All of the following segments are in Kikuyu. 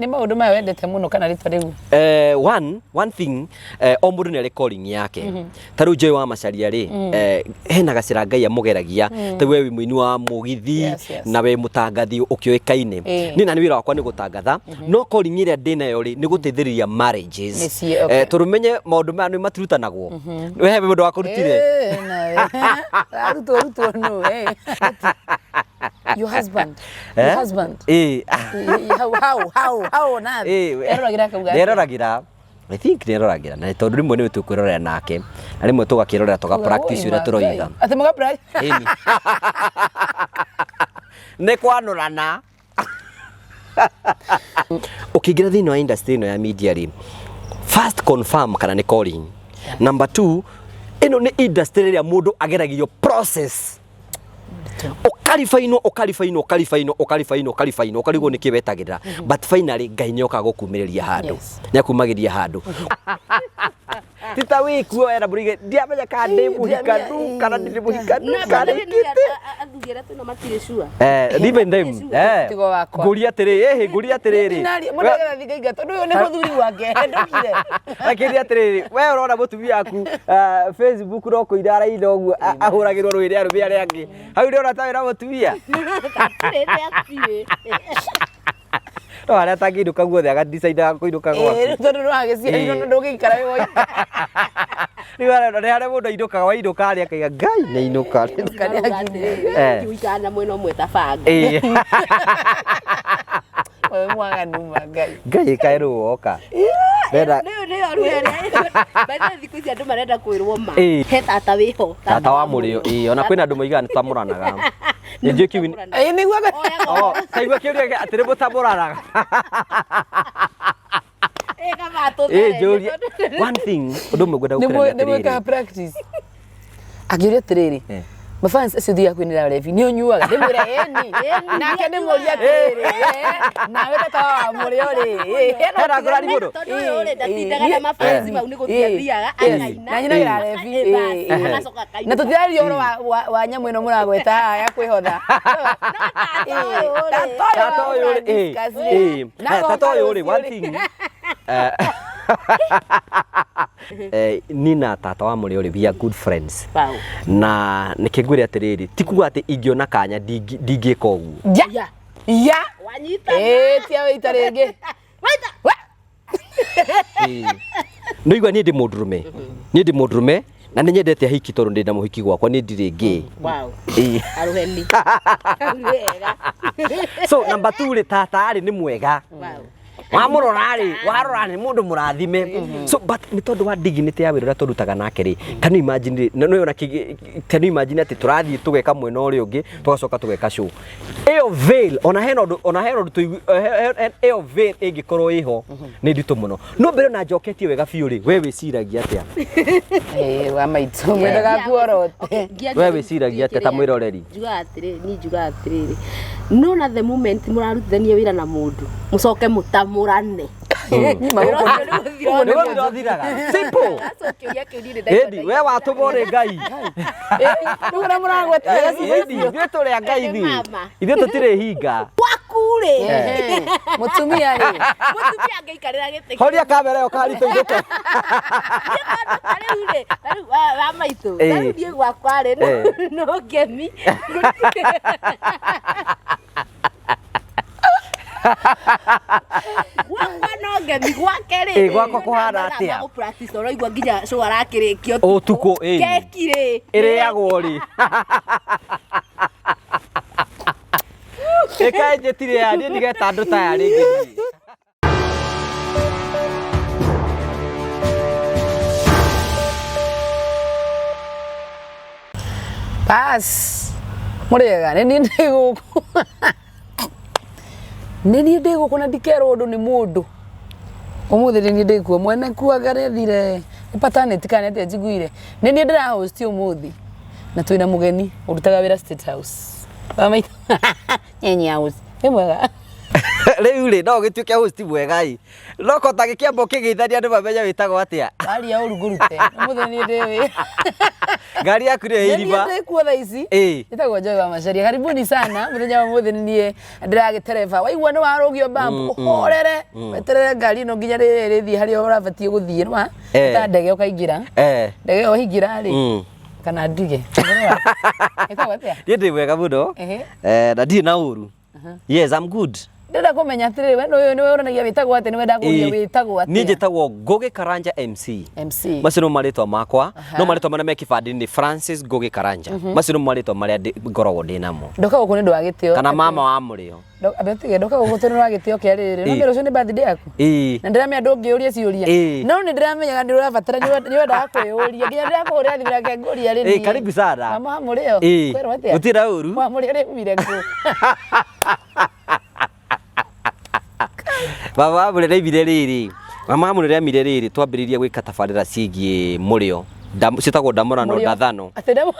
Nĩ maũndũ maya wendete mũno kana rĩtwa rĩu? One thing, o mũndũ nĩ arĩ calling yake. Ta rĩu Joy wa Macharia rĩ, hena gacĩra Ngai amũgeragia. Ta we wĩ mũini wa mũgithi na wĩ mũtangathi ũkĩũĩkaine. Niĩ na nĩ wĩra wakwa nĩ gũtangatha, no calling ĩrĩa ndĩnayo rĩ, nĩ gũteithĩrĩria marriages. Mĩciĩ, okay. Tondũ menye maũndũ maya nĩ matirutanagwo. We he mũndũ wakũrutire? Nawe. Arutwo rutwo nũ? Your husband. Your husband. How on earth? Eroragĩra akauga atĩa? Nderoragĩra. I think nĩeroragĩra, na tondũ rĩmwe nĩ tũkwĩrorera nake na rĩmwe tũgakĩrorera tũga practice ũrĩa tũroiga. Atĩ mũga practice. Ĩni. Nĩ kwanũrana. Ũkĩingĩra thĩinĩ wa industry ĩno ya media rĩ, first confirm kana nĩ calling. Number two, ĩno nĩ industry ĩrĩa mũndũ ageragio process, ũkaribainwo, ũkaribainwo, ũkaribainwo, ũkaribainwo, ũkaribainwo, ũkarigwo nĩkĩ wetagĩrĩra, but finally Ngai nĩ okaga gũkumĩrĩria handũ. Nĩ akumagĩria handũ ti ta wĩkuo wena mũrige ndiamenya kana ndĩ mũhikanu kana ndirĩ mũhikanu kana ndĩkĩte. Athuri arĩa twĩna matirĩ sure. Even them. Tigo wakwa. Ngũria atĩrĩ, ĩhĩ, ngũria atĩrĩrĩ. Mũndũ agetha thinga tondũ ũyũ nĩ mũthuri wake ndũkire. Akĩria atĩrĩrĩ, we ũrona mũtumia waku Facebook no kũina araina ũguo, ahũragĩrwo rwĩ nĩ arũme arĩa angĩ, hau nĩ ũrona ta wĩna mũtumia? Hatirĩ, hatirĩ. No harĩa atangĩinũka guothe agadicaindaga kũinũka gwaku. Ĩĩ, tondũ nĩwagĩciarirwo na ndũngĩikara wĩ woika. Rĩu arona nĩ harĩa mũndũ ainũkaga, wainũka harĩa akaiga Ngai nĩ ainũka. Ũikara na mwena ũmwe ta banga. Wewe mwaganu ma Ngai. Ngai ĩkae rĩu woka. Ndĩrenda Nĩyo nĩyo rĩu ĩrĩa. By the way, thikũ ici andũ marenda kwĩrwo ma. He tata wĩho. Tata wa mũrĩo, ĩĩ, ona kwĩna andũ moigaga nĩ tũtamũranaga. Nĩ njũĩ kiu. Ĩĩ nĩguo. Oh, taigua kĩũria gĩa atĩ nĩ mũtamũranaga. Ĩĩ njũrie one thing, ũndũ ũmwe ngwenda gũkũria nĩ Nĩ mwĩkaga atĩrĩrĩ. practice. Akĩũria atĩrĩrĩ, mafans acio thiaga kwinĩra rebi nĩ ũnyuaga? Ndĩmwĩre ĩni. Nake ndĩmũria atĩrĩrĩ, nawe tata wa mũrĩo rĩ, Hena ngũrani mũno. Tondũ ũyũ rĩ ndatindaga na mafans mau, nĩ gũthiĩ athiaga akaina. Na nyinagĩra rebi. Agacoka akaina. Na tũtiraria ũhoro wa nyamũ ĩno mũragweta haha ya kwĩhotha. Tata ũyũ rĩ, ĩĩ, tata ũyũ rĩ, one thing, niĩ na tata wa mũrĩo rĩ, we are good friends. Wow. Na nĩkĩ ngwĩre atĩrĩrĩ, ti kuga atĩ ingĩona kanya ndingĩka ũguo. Ya ya. Wanyita. Ĩĩ tia wĩita rĩngĩ. Waita. Nĩ igua niĩ ndĩ mũndũrũme, niĩ ndĩ mũndũrũme na nĩ nyendete ahiki tondũ ndĩ na mũhiki gwakwa, niĩ ndirĩ ngĩ. Wow. Arũheni. Wega. So number two rĩ, tata rĩ nĩ mwega. Wow. Wamũrora rĩ, warora nĩ mũndũ mũrathime. So but nĩ tondũ wa dignity ya wĩra ũrĩa tũrutaga nake rĩ, can you imagine rĩ, no ona can you imagine atĩ tũrathiĩ tũgeka mwena ũrĩa ũngĩ, tũgacoka tũgeka show ĩyo veil, ona hena ũndũ, ona hena ũndũ ĩyo veil ĩngĩkorwo ĩho nĩ nditũ mũno. No mbere na njoketie wega biũ rĩ, we wĩciragia atĩa? Ĩĩ wa maitũ mwendaga kuorote. We wĩciragia atĩa ta mwĩroreri? Njugaga atĩrĩrĩ, niĩ njugaga atĩrĩrĩ, no na the moment mũrarutithania wĩra na mũndũ mũcoke mũtamũrane. Nĩ gũthira ũthiraga. Simple. Ĩndi we watũmwo nĩ Ngai. Rĩu ũrĩa mũragweta wega ciugo Ĩndi icio. ithuĩ tũrĩ a Ngai ithuĩ. Mama. Ithuĩ tũtirĩ hinga. Gwaku rĩ. Mũtumia rĩ. Mũtumia angĩikarĩra gĩtĩ. Horia kamera ĩyo karitũ inũke. Ta rĩu rĩ, ta rĩu wa maitũ, ta rĩu niĩ gwakwa rĩ, no ngemi. Gwakwa no ngemi, gwake rĩ. Ĩĩ, gwakwa kũhana atĩa? Gũ practice ũraigua nginya show arakĩrĩkio Ũtukũ, ĩĩ. Keki rĩ. Ĩrĩagwo rĩ? Ĩkaĩ njĩtire ya niĩ ndigeta andũ ta aya rĩngĩ niĩ. Bas. Mũrĩega, nĩ niĩ ndĩ gũkũ. Nĩ niĩ ndĩ gũkũ na ndikerwo ũndũ nĩ mũndũ. Ũmũthĩ nĩ niĩ ndĩ kuo. Mwene kuo anga nĩathire nĩ paternity kana nĩ atĩa njiguire. Nĩ niĩ ndĩra host ũmũthĩ na twĩna mũgeni ũrutaga wĩra State House. Wa maitũ. Nyenye house. Wĩ mwega? Rĩu rĩ, no ũgĩtuĩke host mwega ĩ, no ko tangĩkĩamba ũkĩgeithania andũ mamenye wĩtagwo atĩa. Waria ũru ngũrute. Ũmũthĩ niĩ ndĩ wĩ. Ngari yaku nĩyo Nĩ niĩ irima. ndĩ kuo thaa ici. Ĩĩ. Njĩtagwo Joy wa Macharia. Karibuni sana mũthenya wa ũmũthĩ nĩ niĩ ndĩragĩtereba. Waigua nĩ warũgio bump, ũhorere. Weterere ngari ĩno nginya rĩrĩa ĩrĩthiĩ harĩa ũrabatiĩ gũthiĩ. Nĩma? Eh. Ta ndege ũkaingĩra. Eh. Ndege ĩyo waingĩra rĩ, kana ndige. Ũhoro waku? Ĩtagwo atĩa? Niĩ ndĩ mwega mũno. Ehe. Eh, na ndirĩ na ũru. Yes, I'm good. Ndĩrenda kũmenya atĩrĩrĩ, we nĩwe nĩwe ũranagia wĩtagwo atĩa, nĩwe ndakũria Ĩĩ. wĩtagwo atĩa? Niĩ njĩtagwo Ngũgĩ Karanja MC. MC. Macio nĩmo marĩtwa makwa. No marĩtwa marĩa me kĩbandĩ-inĩ nĩ Francis Ngũgĩ Karanja. Macio nĩmo marĩtwa marĩa ngoragwo ndĩ namo. Ndoka gũkũ nĩ ũndũ wa gĩtĩo. Kana mama wa mũrĩo. Ambe ũtige, ndoka gũkũ tondũ wa gĩtĩo kĩa rĩrĩ. No Ĩĩ. rũciũ nĩ birthday yaku? Ĩĩ. Na ndĩramenya ndũngĩũria ciũria. Ĩĩ. No nĩ ndĩramenyaga nĩ ũrabatara nĩ wendaga kwĩyũria. Nginya ndĩrakũhũrĩra thimũ nake ngũria rĩ Ĩĩ, niĩ. karibu sana. Mama wa mũrĩo. Ĩĩ. Kwerwo atĩa? Gũtirĩ na ũru. Wa mũrĩo rĩumire kũ? Mama wa mũrĩo rĩaimire rĩrĩ. Mama wa mũrĩo rĩamire rĩrĩ twambĩrĩria gwĩka tabarĩra ciĩgiĩ mũrĩo. Ciĩtagwo ndamũrano Mũrĩo. ndathano. Atĩ ndamu-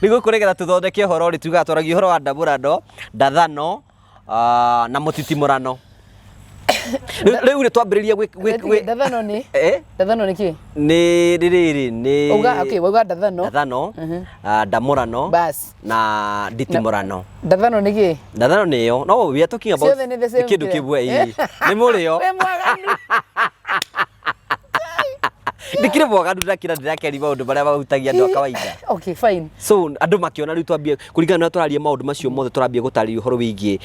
Nĩguo kũrĩgetha tũthondeke ũhoro rĩ, tugaga twaragia ũhoro wa ndamũrano, ndathano, na mũtitimũrano. Rĩu rĩ twambĩrĩria gwĩ Ndathano nĩ? Eh? Ndathano nĩ kĩ? Nĩ rĩrĩ nĩ Uga, okay, wauga ndathano. ndathano, ndamũrano Bas. na nditimũrano. Ndathano nĩ kĩ? Ndathano nĩyo. No we are talking about Ciothe nĩ the same nĩ kĩndũ kĩrĩa. kĩmwe ĩĩ. Nĩ mũrĩo. Wĩ mwaganu. Ndikĩrĩ mwaganu ndakĩra ndĩrakeria maũndũ marĩa mahutagia andũ a kawaida. Okay, fine. So andũ makĩona rĩu twambie kũringana na ũrĩa tũraria maũndũ macio mothe tũrambia gũtarĩria ũhoro wĩgiĩ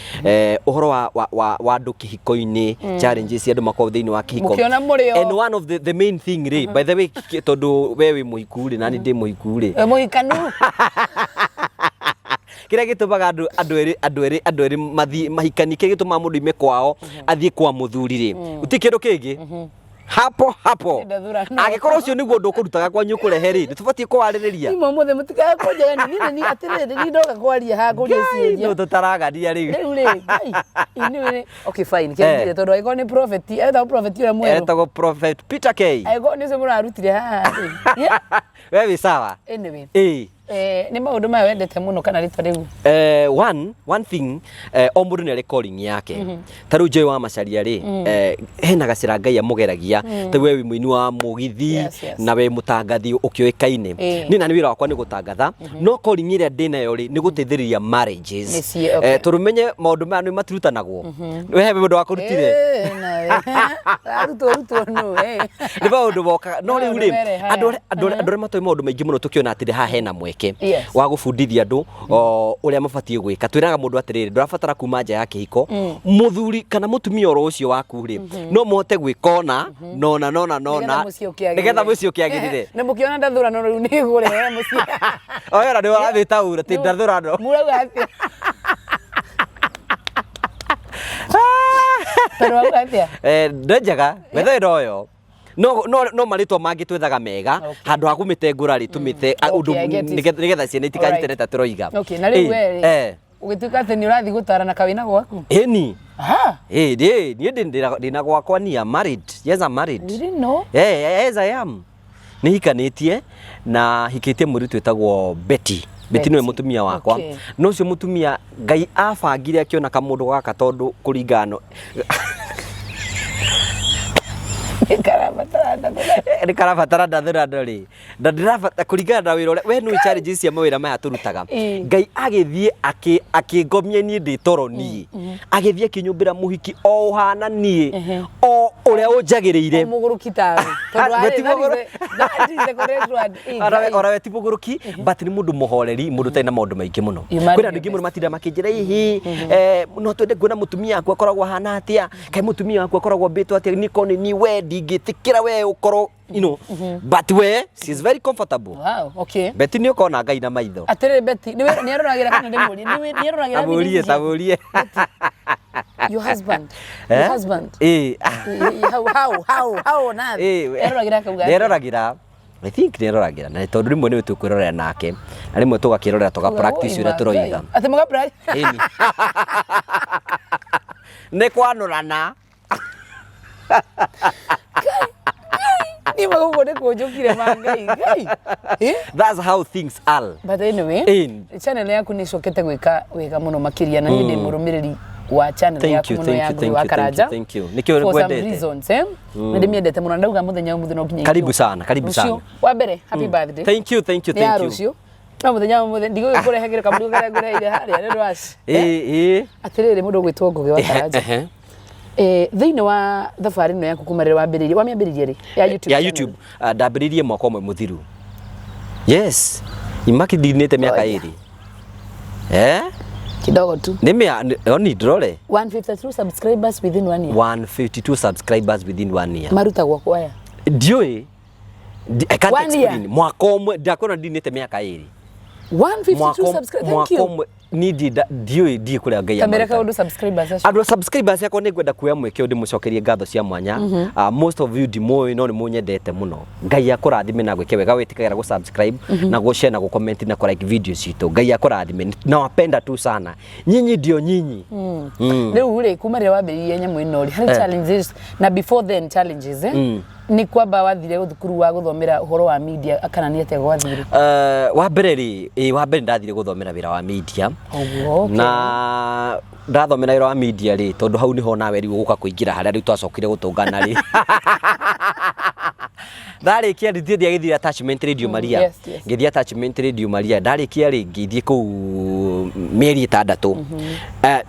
ũhoro wa andũ kĩhiko-inĩ, challenges cia andũ makoragwo thĩinĩ wa kĩhiko. Mũkĩona mũrĩo. And one of the main thing rĩ, by the way, tondũ we wĩ mũhiku rĩ, nani ndĩ mũhiku rĩ. Wĩ mũhikanu. Kĩrĩa gĩtũmaga andũ erĩ mathiĩ mahikanie, kĩrĩa gĩtũmaga mũndũ aime kwao athiĩ kwa mũthuri rĩ, gũtirĩ kĩndũ kĩngĩ. Hapo hapo. Ndathurano. Angĩkorwo ũcio nĩguo ũndũ ũkũrutaga kwanyu ũkũrehe rĩ, nĩ tũbatiĩ kũwarĩrĩria. Ima ũmũthĩ mũtikae kũnjaga niĩ nĩ niĩ atĩrĩrĩ niĩ ndoka kwaria haha kũria ciũria. Nũ tũtaragania rĩu. Rĩu rĩ, Ngai, inĩ rĩ. Okay, fine. Kĩngire tondũ angĩkorwo nĩ prophet, etagwo prophet ũrĩa mwerũ. Etagwo Prophet Peter K. Angĩkorwo nĩ ũcio mũrarutire haha rĩ. Yeah. We wĩ sawa? Anyway. Ĩĩ. Nĩ maũndũ maya wendete mũno kana rĩtwa rĩu? One thing, o mũndũ nĩ arĩ calling yake. Ta rĩu Joy wa Macharia rĩ, hena gacĩra Ngai amũgeragia. Ta we wĩ mũini wa mũgithi na we mũtangathi ũkĩũĩkaine. Niĩ na nĩ wĩra wakwa nĩ gũtangatha, no calling ĩrĩa ndĩnayo rĩ, nĩ gũteithĩrĩria marriages. Mĩciĩ, okay. Tondũ menye maũndũ maya nĩ matirutanagwo. We he mũndũ wakũrutire? Ĩĩ, nawe. Arutwo rutwo nũ, Nĩ maũndũ mokaga. No rĩu rĩ, Maũndũ mere haya. andũ arĩa matoĩ maũndũ maingĩ mũno tũkĩona atĩrĩ haha hena mweke Yes. wa gũbundithia andũ ũrĩa mabatiĩ gwĩka. Twĩraga mũndũ atĩrĩrĩ, ndũrabatara kuma nja ya kĩhiko, mũthuri kana mũtumia oro ũcio waku rĩ, no mũhote gwĩka ona nona nona nona Nĩgetha mũciĩ ũkĩagĩrĩre. nĩgetha mũciĩ ũkĩagĩrĩre. Na mũkĩona ndathũrano rĩu nĩ ĩgũrehe mũciĩ. Oyora nĩ ũramĩtaũra atĩ ndathũrano. Mũrauga atĩa? Tondũ wauga atĩa? Nĩ njega, wetha ĩno yo. No marĩtwa mangĩ twethaga mega, handũ ha kũmĩtengũra rĩ, tũmĩte, ũndũ Okay, I get it. nĩgetha ciana itikanyitane ta tũroiga. Okay, na rĩu we rĩ, ũgĩtuĩka atĩ nĩ ũrathiĩ gũtarana kawĩna gwaku? Ĩni. Aha. Ĩ, niĩ ndĩna gwakwa niĩ, I'm married. Yes, I'm married. You didn't know? Yes, I am. Nĩ hikanĩtie na hikĩtie mũirĩtu wĩtagwo Betty. Betty nĩwe Betty. mũtumia wakwa. Okay. No ũcio mũtumia Ngai abangire akĩona kamũndũ gaka tondũ kũringana na Nĩ karabatara ndathũrano. Nĩ karabatara ndathũrano rĩ. Na ndĩrabatara kũringana na wĩra ũrĩa we nĩũĩ challenges cia mawĩra maya tũrutaga. Ngai agĩthiĩ akĩngomia niĩ ndĩ toro niĩ. Agĩthiĩ akĩnyũmbĩra mũhiki o ũhana niĩ, o ũrĩa ũnjagĩrĩire. O mũgũrũki tawe. Tondũ We arĩ, ti that is mũgũrũ- that is the correct word. Ĩ, Ona Ngai. we ti mũgũrũki, but nĩ mũndũ mũhoreri, mũndũ ũtarĩ na maũndũ maingĩ mũno. You marry Kwĩna andũ your aingĩ mũno best. matindaga makĩnjĩra, hihi, no twende kuona mũtumia waku akoragwo ahana atĩa, kaĩ mũtumia waku akoragwo ambĩtwo atĩa, niĩ korwo nĩ niĩ we ndingĩtĩkĩra we ũkorwo, you know, but we, she is very comfortable. Wow, okay. Betty nĩ ũkona Ngai na maitho. Atĩrĩrĩ Betty, nĩ aroragĩra kana ndĩmũrie? Nĩ aroragĩra Tamũrie, video ici ciaku? tamũrie. Your husband. Your husband. Ĩ. How on earth? Ĩ, Eroragĩra akauga atĩa? Nĩeroragĩra. I think nĩeroragĩra, na tondũ rĩmwe nĩwe tũkwĩrorera nake, na rĩmwe tũgakĩrorera tũga practice ũrĩa tũroiga. Atĩ mũga practice? Ĩni. Nĩ kwanũrana. Niĩ magũkũ nĩ kũnjũkire ma Ngai Ngai. Eh? That's how things are. But anyway, In. channel yaku nĩ ĩcokete gwĩka wega mũno makĩria na niĩ ndĩ mũrũmĩrĩri wa channel Thank yaku you, mũno thank ya you, Ngũgĩ thank wa you, thank you, Karanja. thank you. Nĩkĩo For some ngwendete. reasons, eh? Nĩ ndĩmĩendete mũno ndauga mũthenya ũmũthĩ no nginya Karibu ingiuga. sana, karibu Rũciũ, sana. Wa mbere, happy birthday. Thank you, thank you, Nĩ ya thank you. rũciũ. No mũthenya ũmũthĩ ndigũgĩkũrehagĩra kamũrigo karĩa ngũreheire harĩa nĩ ũndũ wa Eh, eh. Atĩrĩrĩ mũndũ ũgwĩtwo Ngũgĩ wa Karanja. Ehe. Eh, thĩinĩ wa thabarĩ ĩno yaku kuma rĩrĩa wambĩrĩirie wamĩambĩrĩirie rĩ ya YouTube Ya channel? YouTube ndambĩrĩirie mwaka ũmwe mũthiru. Yes. Imaki ndinĩte mĩaka Oya. ĩrĩ. Eh? Kidogo tu. Nĩ mĩa oni ndĩrore. 152 subscribers within one year. 152 subscribers within one year. Marutagwo kwaya. Ndiũĩ. I can't One year? explain. Mwaka ũmwe ndakwĩra ndinĩte mĩaka ĩrĩ. 152 subscribers. Thank mwaka you. ũmwe niĩ ndiũĩ ndiĩ kũrĩa Ngai Kamera amarutaga. kaundu subscribers acio. Andũ a subscribers akwa nĩ ngwenda kuoya mweke ũyũ ndĩmũcokerie ngatho cia mwanya. Most of you ndimũĩ no nĩ mũnyendete mũno. Ngai akũrathime na gwĩke wega wĩtĩkagĩra gũ subscribe na gũ share na gũ comment na kũ like video citũ. Ngai akũrathime. Nawapenda tu sana. Nyinyi ndio nyinyi. Rĩu rĩ kuma rĩrĩa wambĩrĩirie nyamũ ĩno rĩ harĩ challenges na before then challenges eh nĩ kwamba wathire thukuru wa gũthomera ũhoro wa media kana nĩ atĩa gwathire? Wa mbere rĩ, ĩ wa mbere ndathire gũthomera wĩra wa media. Ũguo, okay. Na ndathomera wĩra wa media rĩ, tondũ hau nĩho nawe rĩu ũgũka kũingĩra harĩa rĩu twacokire gũtũngana rĩ. Ndarĩkia rĩ, thiĩ ndiagĩthire attachment Radio Maria. Yes, yes. Ngĩthiĩ attachment Radio Maria, ndarĩkia rĩ, ngĩthiĩ kũu mĩeri ĩtandatũ.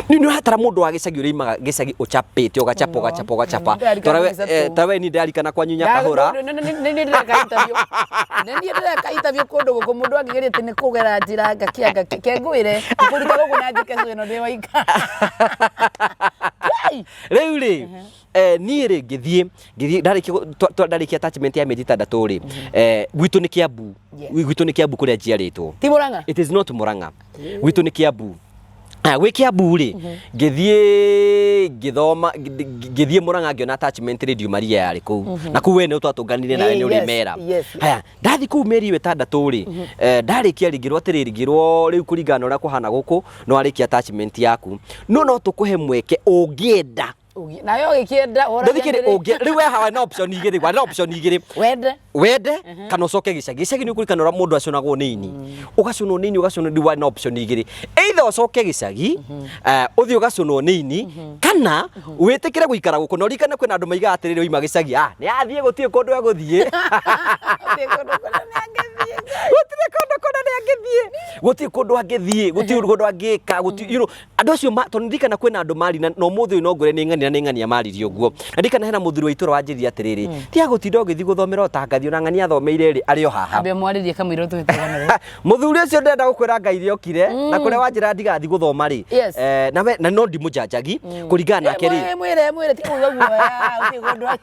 Nĩ nĩ ũratara mũndũ wa gĩcagi ũrĩa umaga gĩcagi ũcapĩte ũgacapa ũgacapa ũgacapa. Ndarikana Tara we- mbica eh, tu. tara we niĩ ndarikana kwanyu Nyakahũra. Nĩ niĩ ndĩreka interview. Nĩ niĩ ndĩreka interview kũndũ gũkũ mũndũ angĩgeria atĩ nĩ kũgera njĩra ngakia ngakia ke ngwĩre ngũruta gũkũ na njĩke ĩno ndĩ waika. Ngai! Rĩu rĩ, niĩ rĩ ngĩthiĩ ndarĩkia ndarĩkia attachment ya mĩeri ĩtandatũ rĩ, gwitũ nĩ Kiambu. Yes. Gwitũ nĩ Kiambu kũrĩa njiarĩtwo. Ti Mũrang'a? It is not Murang'a. Gwitũ nĩ Kiambu. Ah, gwĩ Kiambu rĩ, ngĩthiĩ ngĩthoma ngĩthiĩ Murang'a ngĩona attachment Radio Maria yarĩ kũu. Na kũu we nĩ twatũnganire nawe nĩ Yes, ũrĩ mera. yes. Haya, ndathi kũu mĩeri ĩyo ĩtandatũ rĩ, ndarĩkia rĩ ngĩrwo atĩrĩrĩ ngĩrwo rĩu kũringana na ũrĩa kũhana gũkũ nĩ warĩkia attachment yaku. No no tũkũhe mweke ũngĩenda. Nawe ũgĩkĩenda ũragia Ndathikĩrĩ atĩrĩ, ũngĩ rĩu we hawa na option igĩrĩ, warĩ na option igĩrĩ. Wende. Wende kana ũcoke gĩcagi. Gĩcagi nĩ ũkũririkana ũrĩa mũndũ aconagwo nĩ ini. Ũgaconwo nĩ ini ũgaconwo rĩu warĩ na option igĩrĩ. Either ũcoke gĩcagi, ũthiĩ ũgaconwo nĩ ini, kana wĩtĩkĩre gũikara gũkũ. Na ũririkane kwĩna andũ maigaga atĩrĩrĩ oima gĩcagi, ah, nĩ athiĩ gũtirĩ kũndũ egũthiĩ. Gũtirĩ kũndũ kũna nĩ angĩthiĩ. Gũtirĩ kũndũ kũna nĩ angĩthiĩ. Gũtirĩ kũndũ angĩthiĩ, gũtirĩ kũndũ angĩka, gũtirĩ, you know, andũ acio tondũ ndirikana kwĩna andũ mari na ũmũthĩ ũyũ no ngwĩre nĩ ng'ania na nĩ ng'ania maririe ũguo. Na ndirikana hena mũthuri wa itũũra wanjĩrire atĩrĩrĩ, tiga gũtinda ũgĩthiĩ gũthomera ũtangathi ona ng'ania athomeire rĩ, arĩ o haha. Ambe mwarĩrie kamũira ũtũhĩte rũgano. Mũthuri ũcio ndĩrenda gũkwĩra Ngai rĩokire na kũrĩa wanjĩra ndigathiĩ gũthoma rĩ, Yes. na we na no ndimũnjanjagi kũringana nake rĩ. Mwĩre mwĩre tiga kuuga guoya gũtirĩ kũndũ.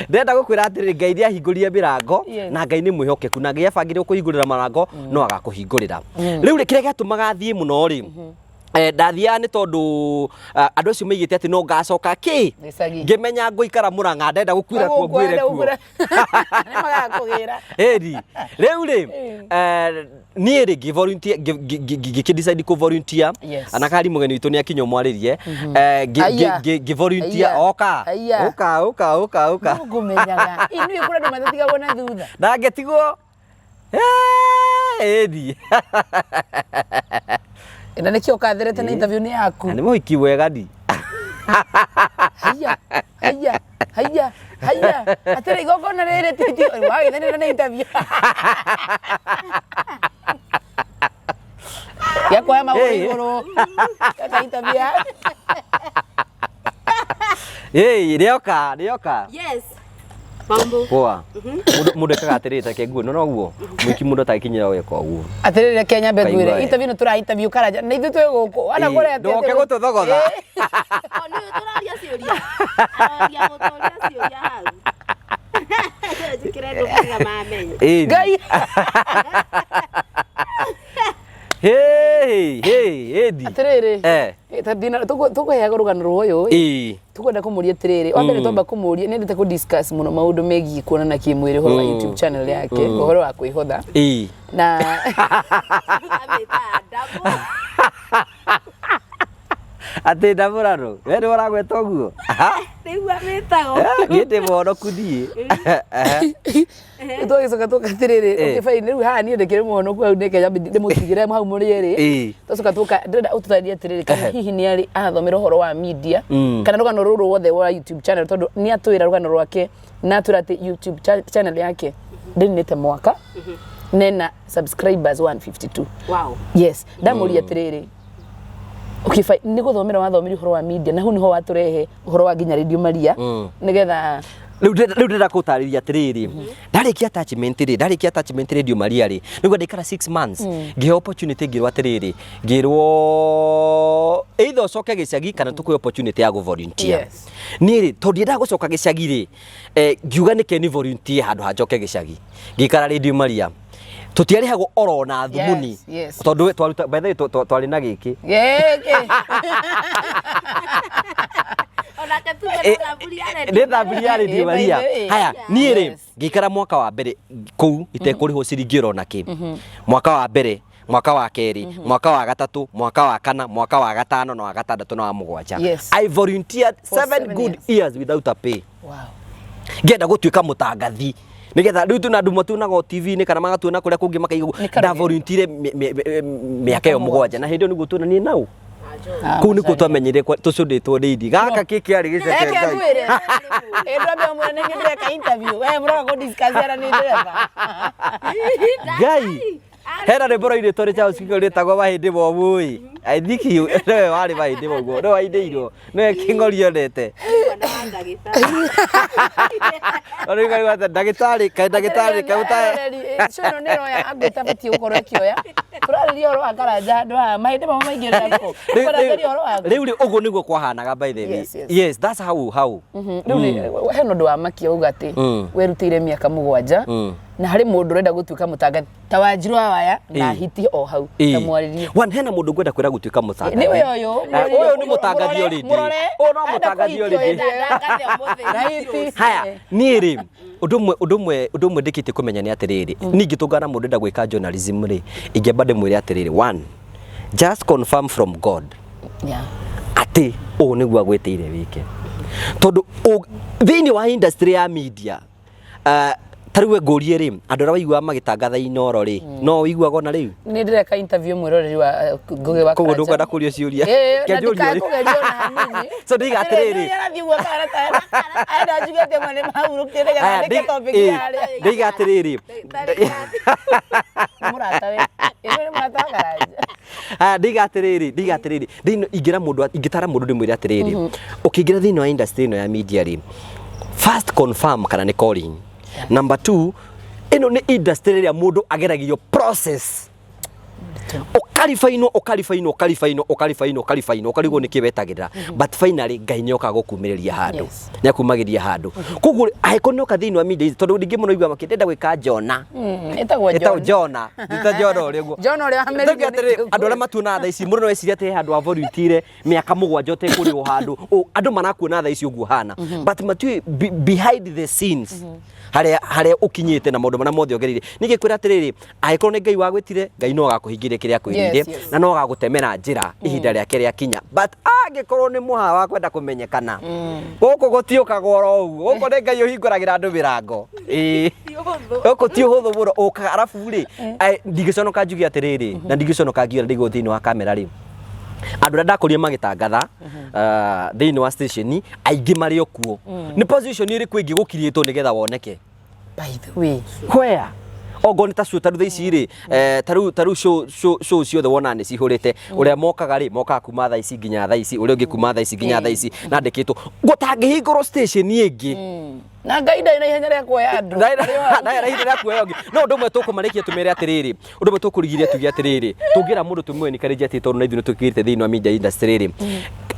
Ndĩrenda gũkwĩra atĩrĩrĩ Ngai nĩ ahingũrire mĩrango Yes. na Ngai nĩ mwĩhokeku na Ngai abangire gũkũhingũrĩra marango no agakũhingũrĩra. Rĩu rĩ kĩrĩa gĩatũmaga thiĩ mũno rĩ, ndathiaga nĩ tondũ andũ acio maigĩte atĩ no ngacoka kĩ Gĩcagi. ngĩmenya ngũikara Mũrang'a ndenda gũkuĩra kuo nguĩre kuo. Nĩ magakũgĩra. Ĩni rĩu rĩ, niĩ rĩ ngĩ-volunteer ngĩkĩ-decide kũ-volunteer Yes. ana kari mũgeni witũ nĩ akinya ũmwarĩrie. Aya. Ngĩ-volunteer Aya. oka Aya. ũka ũka ũka ũka No ngũmenyaga. Inyuĩ kũrĩ andũ matatigagwo na thutha. ndangĩtigwo ĩni Na nĩkĩo ũkatherete na interview nĩ yaku. Na nĩ mũhiki mwega ni. Haiya, haiya, haiya, haiya. Atĩrĩ igongona rĩrĩ ti wagĩthanĩra na interview. Gĩa kuoya magũrũ Hey. igũrũ. Gaka interview. Ĩĩ rĩoka rĩoka. Yes. Mambo. Poa. Mũndũ mũndũ ekaga atĩrĩrĩ take nguo no noguo mũhiki mũndũ atagĩkinyĩra gwĩka ũguo. Atĩrĩrĩ reke nyambe Kaigua ngwĩre we. interview nĩ tũra interview Karanja na ithuĩ twĩ gũkũ ana Ĩĩ, kũrĩa atĩ ndũgoke gũtũthogotha. O nĩ tũraria ciũria. Araria gũtũria ciũria hau. Njĩkĩre ngũbia mamenya. Ĩĩ. Ngai. Hey, hey, ĩni. Atĩrĩrĩ. Eh. Tũkũheaga rũgano rũyũ ĩ. Ĩĩ. Tukwenda kũmũria atĩrĩrĩ wa mbere twamba kũmũria nĩ endete kũ discuss mũno maũndũ megiĩ kuonana kĩmwĩrĩ ũhoro wa YouTube channel yake ũhoro wa kwĩhotha Ĩĩ. na Amĩtaga ndamũ. Atĩ ndamũrano. We nĩ ũragweta ũguo. Aha. Nĩguo wĩtagwo. Niĩ ndĩ mũhonoku niĩ. Twagicoka tũka atĩrĩrĩ, okay fine, rĩu haha niĩ ndĩkĩrĩ mũhonoku hau nĩke ndĩmũtigĩre hau mũrĩ erĩ. Twacoka tũka ndĩrenda ũtũtarĩrie atĩrĩrĩ, kana hihi nĩ arĩ athomera ũhoro wa media kana rũgano rũrũ ruothe rwa YouTube channel, tondũ nĩ atwĩra rũgano rwake na atwĩra atĩ YouTube channel yake ndĩninĩte mwaka nena subscribers 152. Wow. Yes, ndamũria atĩrĩrĩ, okay fine, nĩ gũthomera wathomire ũhoro wa media na hau nĩho watũrehe ũhoro wa nginya Radio Maria nĩgetha Rĩu ndĩrenda kũtarĩria atĩrĩrĩ, ndarĩkia attachment rĩ, ndarĩkia attachment Radio Maria rĩ, nĩguo ndaikara 6 months, ngĩheo opportunity ngĩrwo atĩrĩrĩ, ngĩrwo either ũcoke gĩcagi kana tũkũhe opportunity ya gũ volunteer. Yes. Niĩ rĩ, tondũ ndiendaga gũcoka gĩcagi rĩ, ngiuga nĩke ni volunteer handũ ha njoke gĩcagi. Ngĩikara Radio Maria. Tũtiarĩhagwo oro na thumuni. Yes, yes. Tondũ twaruta, by the way, twarĩ na gĩkĩ. Gĩkĩ. Onake tuge nĩ thamburi ya Nĩ thamburi ya Radio Eh, by Maria. the way. Haya, niĩ rĩ, Yes. ngĩikara mwaka wa mbere kũu itekũrĩhwo ciringi oro na kĩ. Mwaka wa mbere, mwaka wa kerĩ, mwaka wa gatatũ, mwaka wa kana, mwaka wa gatano na wa gatandatũ na wa mũgwanja. Yes. I volunteered For 7 seven good years. years without a pay. Wow. Ngĩenda gũtuĩka mũtangathi nĩgetha rĩu tuna andũ matuonaga o TV-inĩ kana magatuona kũrĩa kũngĩ makaigua Nĩ karũgendo. nda volunteer mĩaka ĩyo mũgwanja na hĩndĩ ĩyo nĩguo tuonanie nau kũu nĩkuo twamenyire tũcũndĩtwo nĩ ithi gaka kĩ kĩarĩ gĩceke Reke Ngai. ngwĩre. Ĩ ndwambe ũmwĩre nĩ niĩ ndĩreka interview. We mũroka kũ discuss ara nĩ ndereba. Ngai hena rwĩmbo rwainĩtwo nĩ Charles Kĩng'ori rwĩtagwo mahĩndĩ momũ ĩ. I think he nĩwe warĩ mahĩndĩ momũ, nĩwe wainĩirwo, nĩwe Kĩng'ori onete. Mwana wa ndagĩtarĩ. Rĩu ndagĩtarĩ kaĩ ndagĩtarĩ kaĩ ũtae Show ĩno nĩ ĩroya angũ ĩtabatiĩ gũkorwo ĩkĩoya. Tũrarĩria ũhoro wa Karanja handũ haha. Mahĩndĩ mamo maingĩrĩra kũ? Tũrarĩria ũhoro waku. Rĩu rĩ ũguo nĩguo kwahanaga by the way. Yes, yes. Yes, that's how. Rĩu hena ũndũ wa makia uga atĩ werutĩire mĩaka mũgwanja na harĩ mũndũ ũrenda gũtuĩka mũtangathi ta Wanjiru wa Waya na hiti o hau ta mwarĩrie. One hena mũndũ ngwenda kwĩra gũtuĩka mũtangathi. Nĩwe ũyũ. Ũyũ nĩ mũtangathi already. Mũrore. Ũyũ no mũtangathi already. Ndangathe ũmũthĩ. Na hiti. Haya, niĩ rĩ, ũndũ ũmwe ndĩkĩtie kũmenya nĩ atĩrĩrĩ, niĩ ingĩtũngana na mũndũ ũrenda gwĩka journalism rĩ, ingĩamba ndĩmwĩre atĩrĩrĩ, one, just confirm from God Yeah. atĩ ũũ nĩguo agwĩtĩire wĩke. Tondũ thĩinĩ wa industry ya media, ta rĩu we ngũrie rĩ, andũ arĩa waiguaga magĩtangatha Inooro rĩ, no ũiguaga ona rĩu? Nĩ ndĩreka interview mwĩroreri wa Ngũgĩ wa Koguo Karanja. ndũkwenda kũrio ciũria. Ĩĩ, Kĩa na njũrie ndikae rĩ. kũgerio ona hanini. So ndiga atĩrĩrĩ. Nĩ arathiĩ ũguo karata arenda njuge atĩ amwe nĩ mahurũkire nĩgetha Haya, andĩke topic harĩa. ndiga atĩrĩrĩ. Nĩ mũrata we. Ĩno nĩ mũrata wa Karanja. Haya, ndiga atĩrĩrĩ, ndiga atĩrĩrĩ. Thĩinĩ ingĩra mũndũ, ingĩtara mũndũ ndĩmwĩre atĩrĩrĩ. Ũkĩingĩra thĩinĩ wa industry ĩno ya media rĩ, first confirm kana nĩ calling. Number two, ĩno nĩ industry ĩrĩa mũndũ ageragio process. Ũkaribainwo, ũkaribainwo, ũkaribainwo, ũkaribainwo, ũkaribainwo, ũkarigwo nĩkĩ wetagĩrĩra. But finally Ngai nĩokaga gũkumĩrĩria handũ. Yes. Nĩakumagĩria handũ. Koguo angĩkorwo nĩoka thĩinĩ wa media ici, tondũ rĩngĩ mũno iguaga makĩndenda gwĩka Jona. Ĩtagwo Ĩtagwo John. Jona. Ti ta Jona ũrĩa ũguo. John ũrĩa wamerirwo Tuge atĩrĩrĩ, nĩ andũ arĩa matuonaga thaa ici mũndũ no ecirie atĩ he handũ wa volunteer mĩaka mũgwanja ũtekũrĩhwo handũ. Andũ marakuona thaa ici ũguo hana. But matiũĩ behind the scenes harĩa harĩa ũkinyĩte na maũndũ marĩa mothe ũgereire. Ningĩ kwĩra atĩrĩrĩ, angĩkorwo nĩ Ngai wagwĩtire, Ngai no agakũhingĩria kĩrĩa akwĩrĩire Yes, yes. na no agagũtemera njĩra ihinda rĩake rĩakinya. But angĩkorwo nĩ mũha wa kwenda kũmenyekana, gũkũ gũtiũkagwo oro ũguo. Gũkũ nĩ Ngai ũhingũragĩra andũ mĩrango. Ĩĩ. Gũkũ ti ũhũthũ mũno ũkaga arabu rĩ, ndingĩconoka njuge atĩrĩrĩ, na ndingĩconoka ngiuga ndĩgwo thĩinĩ wa kamera rĩ, andũ arĩa ndakũrire magĩtangatha thĩinĩ wa station aingĩ marĩ o kuo. Nĩ position ĩrĩkũ ĩngĩ gũkirĩtwo nĩgetha woneke? By the way. Where? Ongorwo nĩ ta show tarĩu thaa ici rĩ, tarĩu show ciothe wonaga nĩ cihũrĩte. Ũrĩa mokaga rĩ, mokaga kuma thaa ici nginya thaa ici, ũrĩa ũngĩ kuma thaa ici nginya thaa ici, na andĩkĩtwo. Gũtangĩhingũrwo station ĩngĩ. Na Ngai ndarĩ na ihenya rĩa kuoya andũ. Ndarĩ na ihinda rĩa kuoya ũngĩ. No ũndũ ũmwe tũkũmarĩkia tũmere atĩrĩrĩ, ũndũ ũmwe tũkũrigiria tuge atĩrĩrĩ, tũngĩra mũndũ tũmwe encourage atĩ tondũ na ithuĩ nĩ tũkĩrĩte thĩinĩ wa media industry rĩ,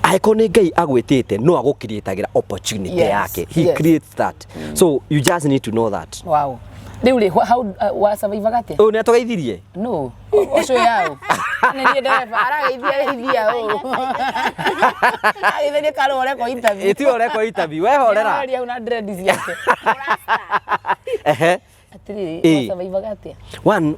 angĩkorwo nĩ Ngai agwĩtĩte no agũcreatagĩra opportunity Yes, yake. He yes. creates that. So you just need to know that. Wow. Rĩu rĩ, how wa survive atĩa? Ũyũ nĩ atũgeithirie? No. Ũcio yao. Nĩ niĩ ndereba arageithia geithia ũũ. Ageithia karũ ũrekwo interview. Ĩ tiwe ũrekwo interview, we horera. Nĩaroria hau na dread ciake. Ehe. Atĩrĩrĩ, wasurvivaga atĩa?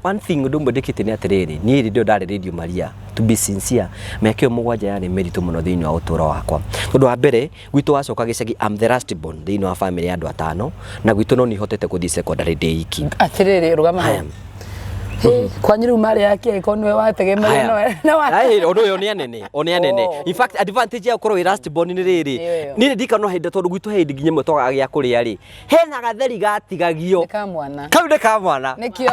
One thing ũndũ ũmwe ndĩkĩte nĩ atĩrĩrĩ, niĩ rĩndĩ ĩyo ndarĩ Radio Maria, to be sincere, mĩaka ĩyo 7 yarĩ mĩritũ mũno thĩinĩ wa ũtũũro wakwa. Ũndũ wa mbere, gwitũ wacoka gĩcagi, I'm the last born thĩinĩ wa family ya andũ atano, na gwitũ no niĩ hotete gũthiĩ secondary ndĩ iki. Atĩrĩrĩ, rũgama hau. Hĩ, kwanyu rĩu marĩ yake angĩkorwo nĩwe wategemeire no Ai, ũndũ ũyũ nĩ anene, o nĩ anene. Oh. In fact, advantage ya gũkorwo wĩ last born nĩ rĩrĩ. Nĩyo ĩyo. Niĩ ndikana no hĩndĩ tondũ gwitũ he hĩndĩ nginya ĩmwe twagaga gĩa kũrĩa rĩ. Hena gatheri gatigagio. Nĩ ka mwana. Kau nĩ ka mwana. Nĩkĩo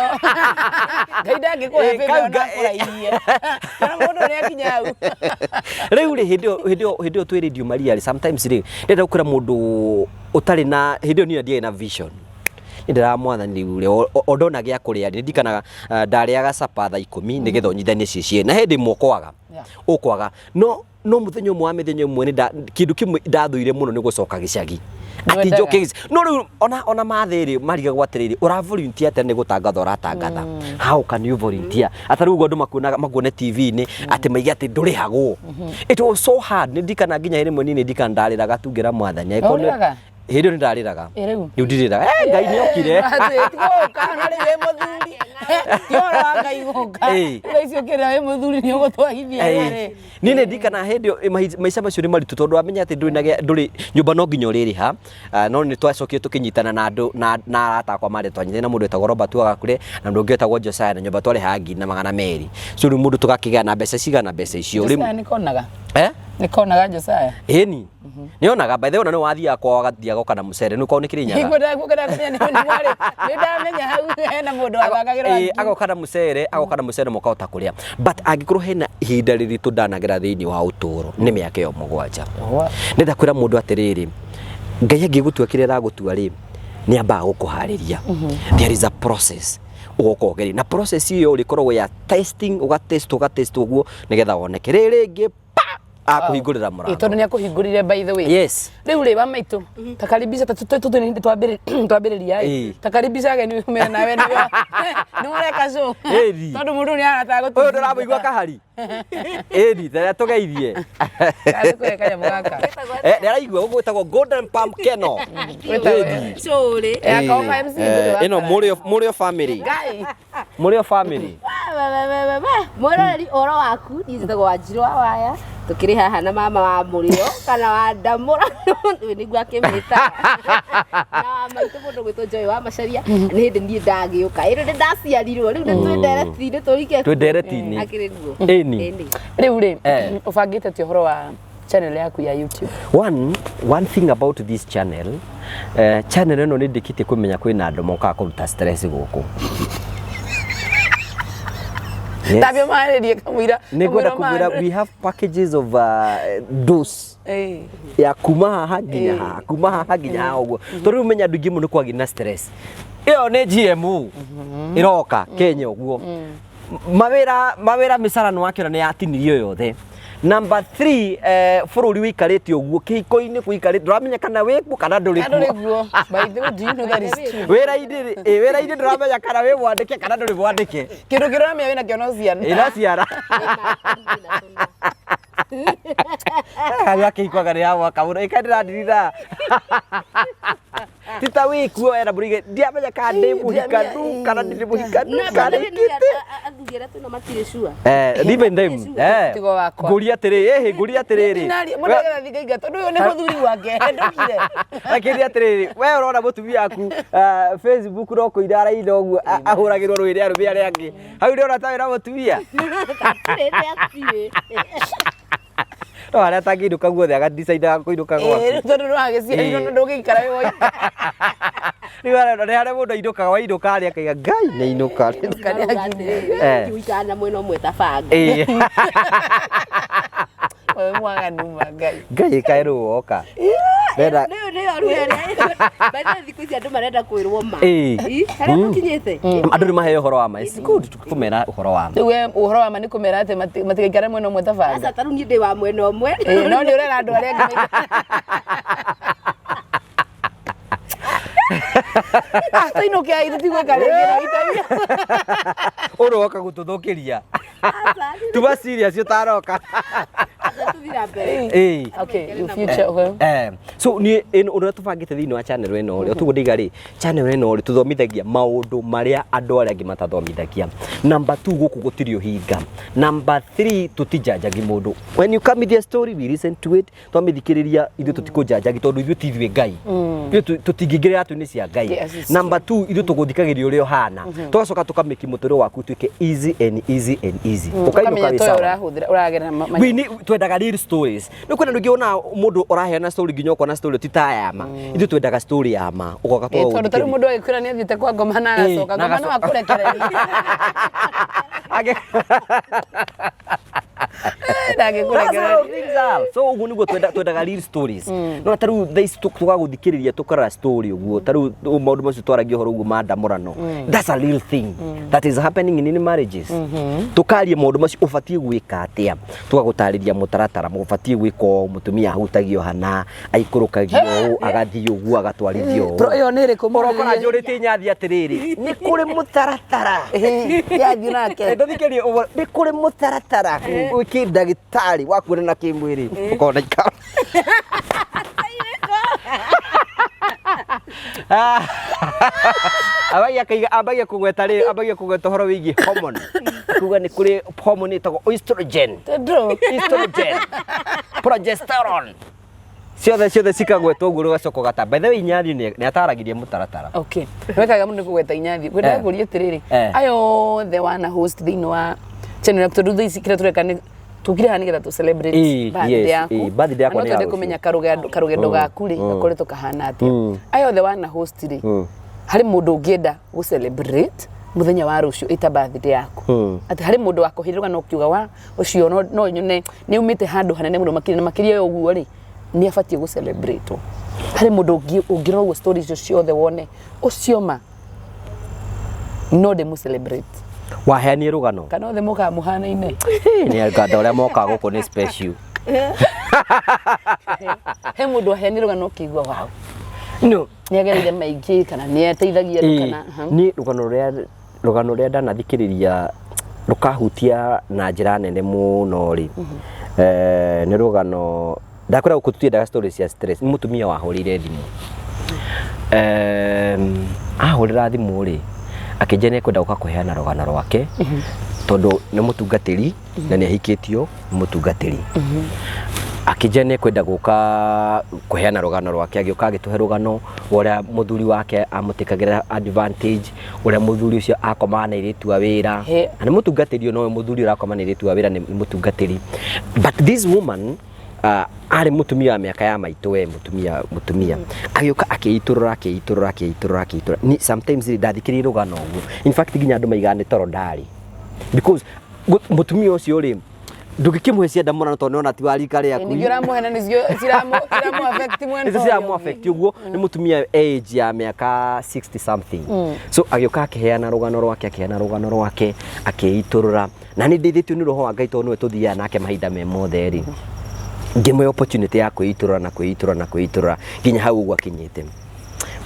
Ngai ndangĩkũhe Ĩ, bĩbĩ kau ona akũraihie. Kana mũndũ nĩ akinya hau. Rĩu rĩ, hĩndĩ ĩyo hĩndĩ ĩyo hĩndĩ ĩyo twĩ Radio Maria rĩ, sometimes rĩ, ndĩrenda gũkwĩra mũndũ ũtarĩ na hĩndĩ ĩyo niĩ ndiarĩ na vision. Niĩ ndĩraga mwathani rĩu rĩ, o ndona gĩa kũrĩa rĩ, ndirikanaga ndarĩaga supper thaa 10 nĩgetha ũnyitithanie ciĩ na hĩndĩ ĩmwe ũkwaga. Ũkwaga. No mũthenya ũmwe wa mĩthenya ĩmwe nĩ kĩndũ kĩmwe ndathũire mũno nĩ gũcoka gĩcagi. Atĩ Ndwendaga. njoke gĩcagi. No rĩu ona mathĩ rĩ, marigagwo atĩrĩrĩ, ũra volunteer atĩa nĩ gũtangatha ũratangatha. How can you volunteer? Ata rĩu ũguo andũ makuonaga makuone TV-inĩ atĩ maige atĩ ndũrĩhagwo. It was so hard. Nĩ ndirikanaga nginya hĩndĩ ĩmwe niĩ nĩ ndirikanaga ndarĩraga tu ngĩra mwathani. Angĩkorwo nĩ- Ũrĩraga? Hĩndĩ ĩyo nĩ ndarĩraga. Ĩ rĩu? Rĩu ndirĩraga. Eh, Ngai nĩ okire. Atĩ, ti gũka, no rĩu wĩ mũthuri. Ti ũhoro wa Ngai gũka. Ĩ. Thaa ici ũkĩrĩra wĩ mũthuri nĩ ũgũtwagithia rĩrĩ. Niĩ nĩ ndirikanaga hĩndĩ ĩyo, maica macio nĩ maritũ tondũ wamenya atĩ ndũrĩ na gĩa- ndũrĩ nyũmba no nginya ũrĩrĩha. No nĩ twacokire tũkĩnyitana na andũ na arata akwa marĩa twanyitana na mũndũ wetagwo Robert Wagakure na mũndũ ũngĩ wetagwo Josiah na nyũmba twarĩhaga 1,200,000. So rĩu mũndũ tũgakĩgĩa na mbeca cigana mbeca icio. Rĩu- Josiah nĩ konaga? Eh? Nĩ konaga Josiah? Ĩni. Nĩonaga by the way ona nĩ wathiaga kwao agathiĩ agoka na mũcere nĩ ũkorwo nĩ Kĩrĩnyaga. Ngwendaga ngwendaga kũmenya nĩ mwarĩ. Nĩ ndamenya hau hena mũndũ wathakagĩrwo. Ĩĩ, agoka na mũcere, agoka na mũcere mũkahota kũrĩa. But angĩkorwo hena ihinda rĩritũ ndanagera thĩinĩ wa ũtũũro nĩ mĩaka ĩyo 7. Ndĩrenda kwĩra mũndũ atĩrĩrĩ, Ngai angĩgũtua kĩrĩa aragũtua rĩ, nĩ ambaga gũkũharĩria. There is a process ũgoka ũgerie na process ĩyo rĩ ĩkoragwo ya testing, ũgatest ũgatest ũguo nĩgetha woneke. Rĩrĩ rĩngĩ pa akũhingũrĩra mũrango. Tondũ nĩ akũhingũrire by the way. Yes. Rĩu rĩ wa maitũ takaribisha tũtũ twambĩrĩria ĩ takaribisha ageni umĩre nawe nĩwe nĩwe ũreka show. Ĩni. Tondũ mũndũ nĩ arataga Ũyũ ndũramũigua kahari. Ĩni, tara tũgeithie. Kũhe kanyamũ gaka. Eh, nĩaraigua gũkũ gwĩtagwo Golden Palm Kennel. Wĩtagwo- Cũrĩ. Eh, akauma MC Eh, ĩno mũrĩo family. Ngai. Mũrĩo family. Mwĩroreri ũhoro waku niĩ njĩtagwo Wanjirũ wa Waya tũkĩrĩ haha na mama wa mũrĩo kana wa ndamũra ũyũ nĩguo akĩmĩtaga na wa maitũ mũndũ gwĩtwo Joy wa Macharia nĩ hĩndĩ niĩ ndagĩũka ĩrĩ nĩ ndaciarirwo rĩu nĩ twĩ ndereti-inĩ tũrike Twĩ ndereti-inĩ. akĩrĩ guo Ĩni. Ĩni. Rĩu rĩ Eh. ũbangĩte atĩa ũhoro wa channel yaku ya YouTube? One thing about this channel, channel ĩno nĩ ndĩkĩtie kũmenya kwĩna andũ mokaga kũruta stress gũkũ. Yes. Tambia marĩrie kamũira. Nĩ ngwenda kũmwĩra we have packages of dose ya kuma haha nginya haha, kuma haha nginya haha ũguo. Tondũ rĩu menya andũ aingĩ mũno kwagĩa na stress. Ĩyo nĩ GMO ĩroka Kenya ũguo. Mawĩra mĩcara nĩ wakĩona nĩ yatinirio yothe. Number 3, bũrũri wĩikarĩte ũguo, kĩhiko-inĩ kũikarĩte, ndũramenya kana wĩkuo kana ndũrĩ Ndũrĩ kuo. kuo. By the way, do you know that is true? Wĩra-inĩ rĩ, wĩra-inĩ ndũramenya kana wĩ mwandĩke kana ndũrĩ mwandĩke. Kĩndũ kĩramenya wĩna kĩo no ciana. Ĩ no ciana. Harĩa kĩhiko anga nĩ ya mwaka mũno, ĩka ndĩrandirira. Ti ta wĩkuo wena mũrige, ndiamenya kana ndĩ mũhikanu kana ndirĩ mũhikanu Na kana by the way, ndĩkĩte. athuri arĩa twĩnao matirĩ sure. Even them. Tigo wakwa. Ngũria atĩrĩrĩ, ngũria atĩrĩrĩ. Ndinaria, mũndũ agetha thinga tondũ ũyũ nĩ mũthuri wake, ndũkire. Akĩria atĩrĩrĩ, we ũrona mũtumia waku Facebook no kũina araina ũguo, ahũragĩrwo rwĩrĩ arũme arĩa angĩ. Hau nĩ ũrona ta wĩna mũtumia. Hatirĩ, hatirĩ. No harĩa atangĩinũka guothe agadicaindaga kũinũka Ĩĩ, gwaku. rĩu tondũ nĩwagĩciarirwo Ĩĩ. na ndũngĩikara wĩ woika. Rĩu arona nĩ harĩa mũndũ ainũkaga, wainũka harĩa akaiga Ngai nĩ ainũka. Ũikara na mwena ũmwe ta banga. Ĩĩ. Wewe mwaganu ma Ngai. Ngai ĩkae rĩu woka. Ndĩrenda Nĩyo nĩyo rĩu ĩrĩa by the way, thikũ ici andũ marenda kwĩrwo ma. Ĩĩ. Ĩ, harĩa tũkinyĩte. Andũ nĩ maheo ũhoro wa ma. It's good kũmera ũhoro wa ma. Rĩu we ũhoro wa ma nĩ kũmera atĩ matigaikare mwena ũmwe ta banga. Aca ta rĩu niĩ ndĩ wa mwena ũmwe. Ĩĩ, no nĩ ũrera andũ arĩa angĩ maikare. Ah, tũinũke ai tũtigwĩka rĩngĩ na interview. Ũrũ woka gũtũthũkĩria. Aca, Tuma serious ũtaroka. Tũthiĩ na mbere. Ĩĩ. Okay, your future, okay. So niĩ ĩno ũndũ ũrĩa tũbangĩte thĩinĩ wa channel ĩno rĩ, ũtuguo ndĩiga rĩ, channel ĩno rĩ, tũthomithagia maũndũ marĩa andũ arĩa angĩ matathomithagia. Number 2, gũkũ gũtirĩ ũhinga. Number 3, tũtijanjagi mũndũ. When you come with your story, we listen to it. Twamĩthikĩrĩria, ithuĩ tũtikũjanjagi tondũ ithuĩ ti ithuĩ Ngai. Ithuĩ tũtingĩingĩrĩra rato-inĩ cia Ngai. Yes, it's Number 2, ithuĩ tũgũthikagĩrĩria ũrĩa ũhana. Tũgacoka tũkamĩki mũtũrĩre waku ũtuĩke easy and easy and easy. Ũkainũka Ũkamenya wĩ toyo sawa. ũrahũthĩra ũragerera We need, twendaga real stories. Nĩ kwĩna andũ aingĩ wonaga mũndũ ũraheana story nginya ũkona story ti ta ya ma. Ithuĩ twendaga story ya ma. Ũgoka Tondũ tarĩu mũndũ agĩkwĩra nĩ athiĩte kwa ngoma na agacoka, na ngoma no agacoka. akũrekererie. Ndangĩkũrekereria. So ũguo nĩguo twendaga real stories. No ta rĩu thaa ici tũgagũthikĩrĩria tũkarora story ũguo, ta rĩu maũndũ macio twaragia ũhoro ũguo ma ndamũrano, that's a real thing that is happening in marriages. Tũkaria maũndũ macio, ũbatiĩ gwĩka atĩa, tũgagũtarĩria mũtaratara ũbatiĩ gwĩka ũũ, mũtumia ahutagio hana, aikũrũkagio ũũ, agathiĩ ũguo, agatwarithio ũũ. Ĩyo nĩ ĩrĩkũ? Ũrokora njũrĩtie nyathi atĩrĩrĩ, nĩ kũrĩ mũtaratara. Yathiĩ nake. Ndũthikĩrie ũguo, nĩ kũrĩ mũtaratara wĩ ndagĩtarĩ wa kuonana kĩmwĩrĩ ũkona ikara. Ambagia akaiga, ambagia kũgweta rĩ, ambagia kũgweta ũhoro wĩgiĩ hormone, akuga nĩ kũrĩ hormone ĩtagwo estrogen, Tondũ estrogen, progesterone, ciothe ciothe cikagwetwo ũguo, rũgacoka ũgata. By the way, Inyathi nĩ ataragĩria mũtaratara. Okay, wekaga mũno nĩ kũgweta inyathi. Ngwendaga kũria atĩrĩrĩ, aya othe wana host thĩinĩ wa channel yaku, tondũ thaa ici kĩrĩa tũreka nĩ tũkire haha nĩgetha tũ celebrate birthday yaku. Birthday yakwa Na nĩ no ya twende rũciũ. kũmenya karũgendo gaku rĩ gakoretwo kahana atĩa. Aya othe wana host rĩ, harĩ mũndũ ũngĩenda gũ celebrate mũthenya wa rũciũ ĩta birthday yaku, atĩ harĩ mũndũ wakũhĩrĩrwo kana ũkiuga wa ũcio no nyone nĩ aumĩte handũ hanene mũno makĩria na makĩria ya ũguo rĩ, nĩ abatiĩ gũ celebrate? Harĩ mũndũ ũngĩrora ũguo story icio ciothe wone ũcio ma no ndĩmũ celebrate? Waheanie rũgano. Kana othe mokaga mũhanaine? Nĩ andũ arĩa mokaga gũkũ nĩ special. He mũndũ aheanire rũgano ũkĩigua wow, No. nĩ agereire maingĩ kana nĩ ateithagia andũ kana aha. Niĩ rũgano rũrĩa ndanathikĩrĩria rũkahutia na njĩra nene mũno rĩ, nĩ rũgano ndakwĩra gũkũ tũtiendaga story cia stress. Nĩ mũtumia wahũrĩire thimũ. Ahũrĩra thimũ rĩ, akĩnjĩra nĩ ekwenda gũka kũheana rũgano rwake tondũ nĩ mũtungatĩri na nĩ ahikĩtio nĩ mũtungatĩri. Akĩnjĩra nĩ ekwenda gũka kũheana rũgano rwake. Agĩũka agĩtũhe rũgano rwa ũrĩa mũthuri wake amũtĩkagĩra advantage, ũrĩa mũthuri ũcio akomaga na airĩtu a wĩra. Na nĩ mũtungatĩri, no mũthuri ũrakoma na airĩtu a wĩra nĩ mũtungatĩri. But this woman arĩ mũtumia wa mĩaka ya maitũ we, mũtumia agĩũka akĩitũrũra, akĩitũrũra, akĩitũrũra, akĩitũrũra. Ni sometimes rĩ, ndathikĩrĩirie rũgano ũguo, in fact nginya andũ maigaga nĩ toro ndarĩ, because mũtumia ũcio rĩ, ndũngĩkĩmũhe cienda mũno tondũ nĩwona ti wa rika rĩaku. Ningĩ ũramũhe na nĩcio ciramu affect mwena nĩcio ũrĩa ciramu ũngĩ. Affect ũguo. Nĩ mũtumia age ya mĩaka 60 something. So agĩũka akĩheana rũgano rwake, akĩheana rũgano rwake, akĩitũrũra, na nĩ ndeithĩtio nĩ roho wa Ngai tondũ nĩwe tũthiaga nake mahinda me mothe rĩ, ngĩmũhe opportunity ya kwĩitũrũra na kwĩitũrũra na kwĩitũrũra nginya hau ũguo akinyĩte.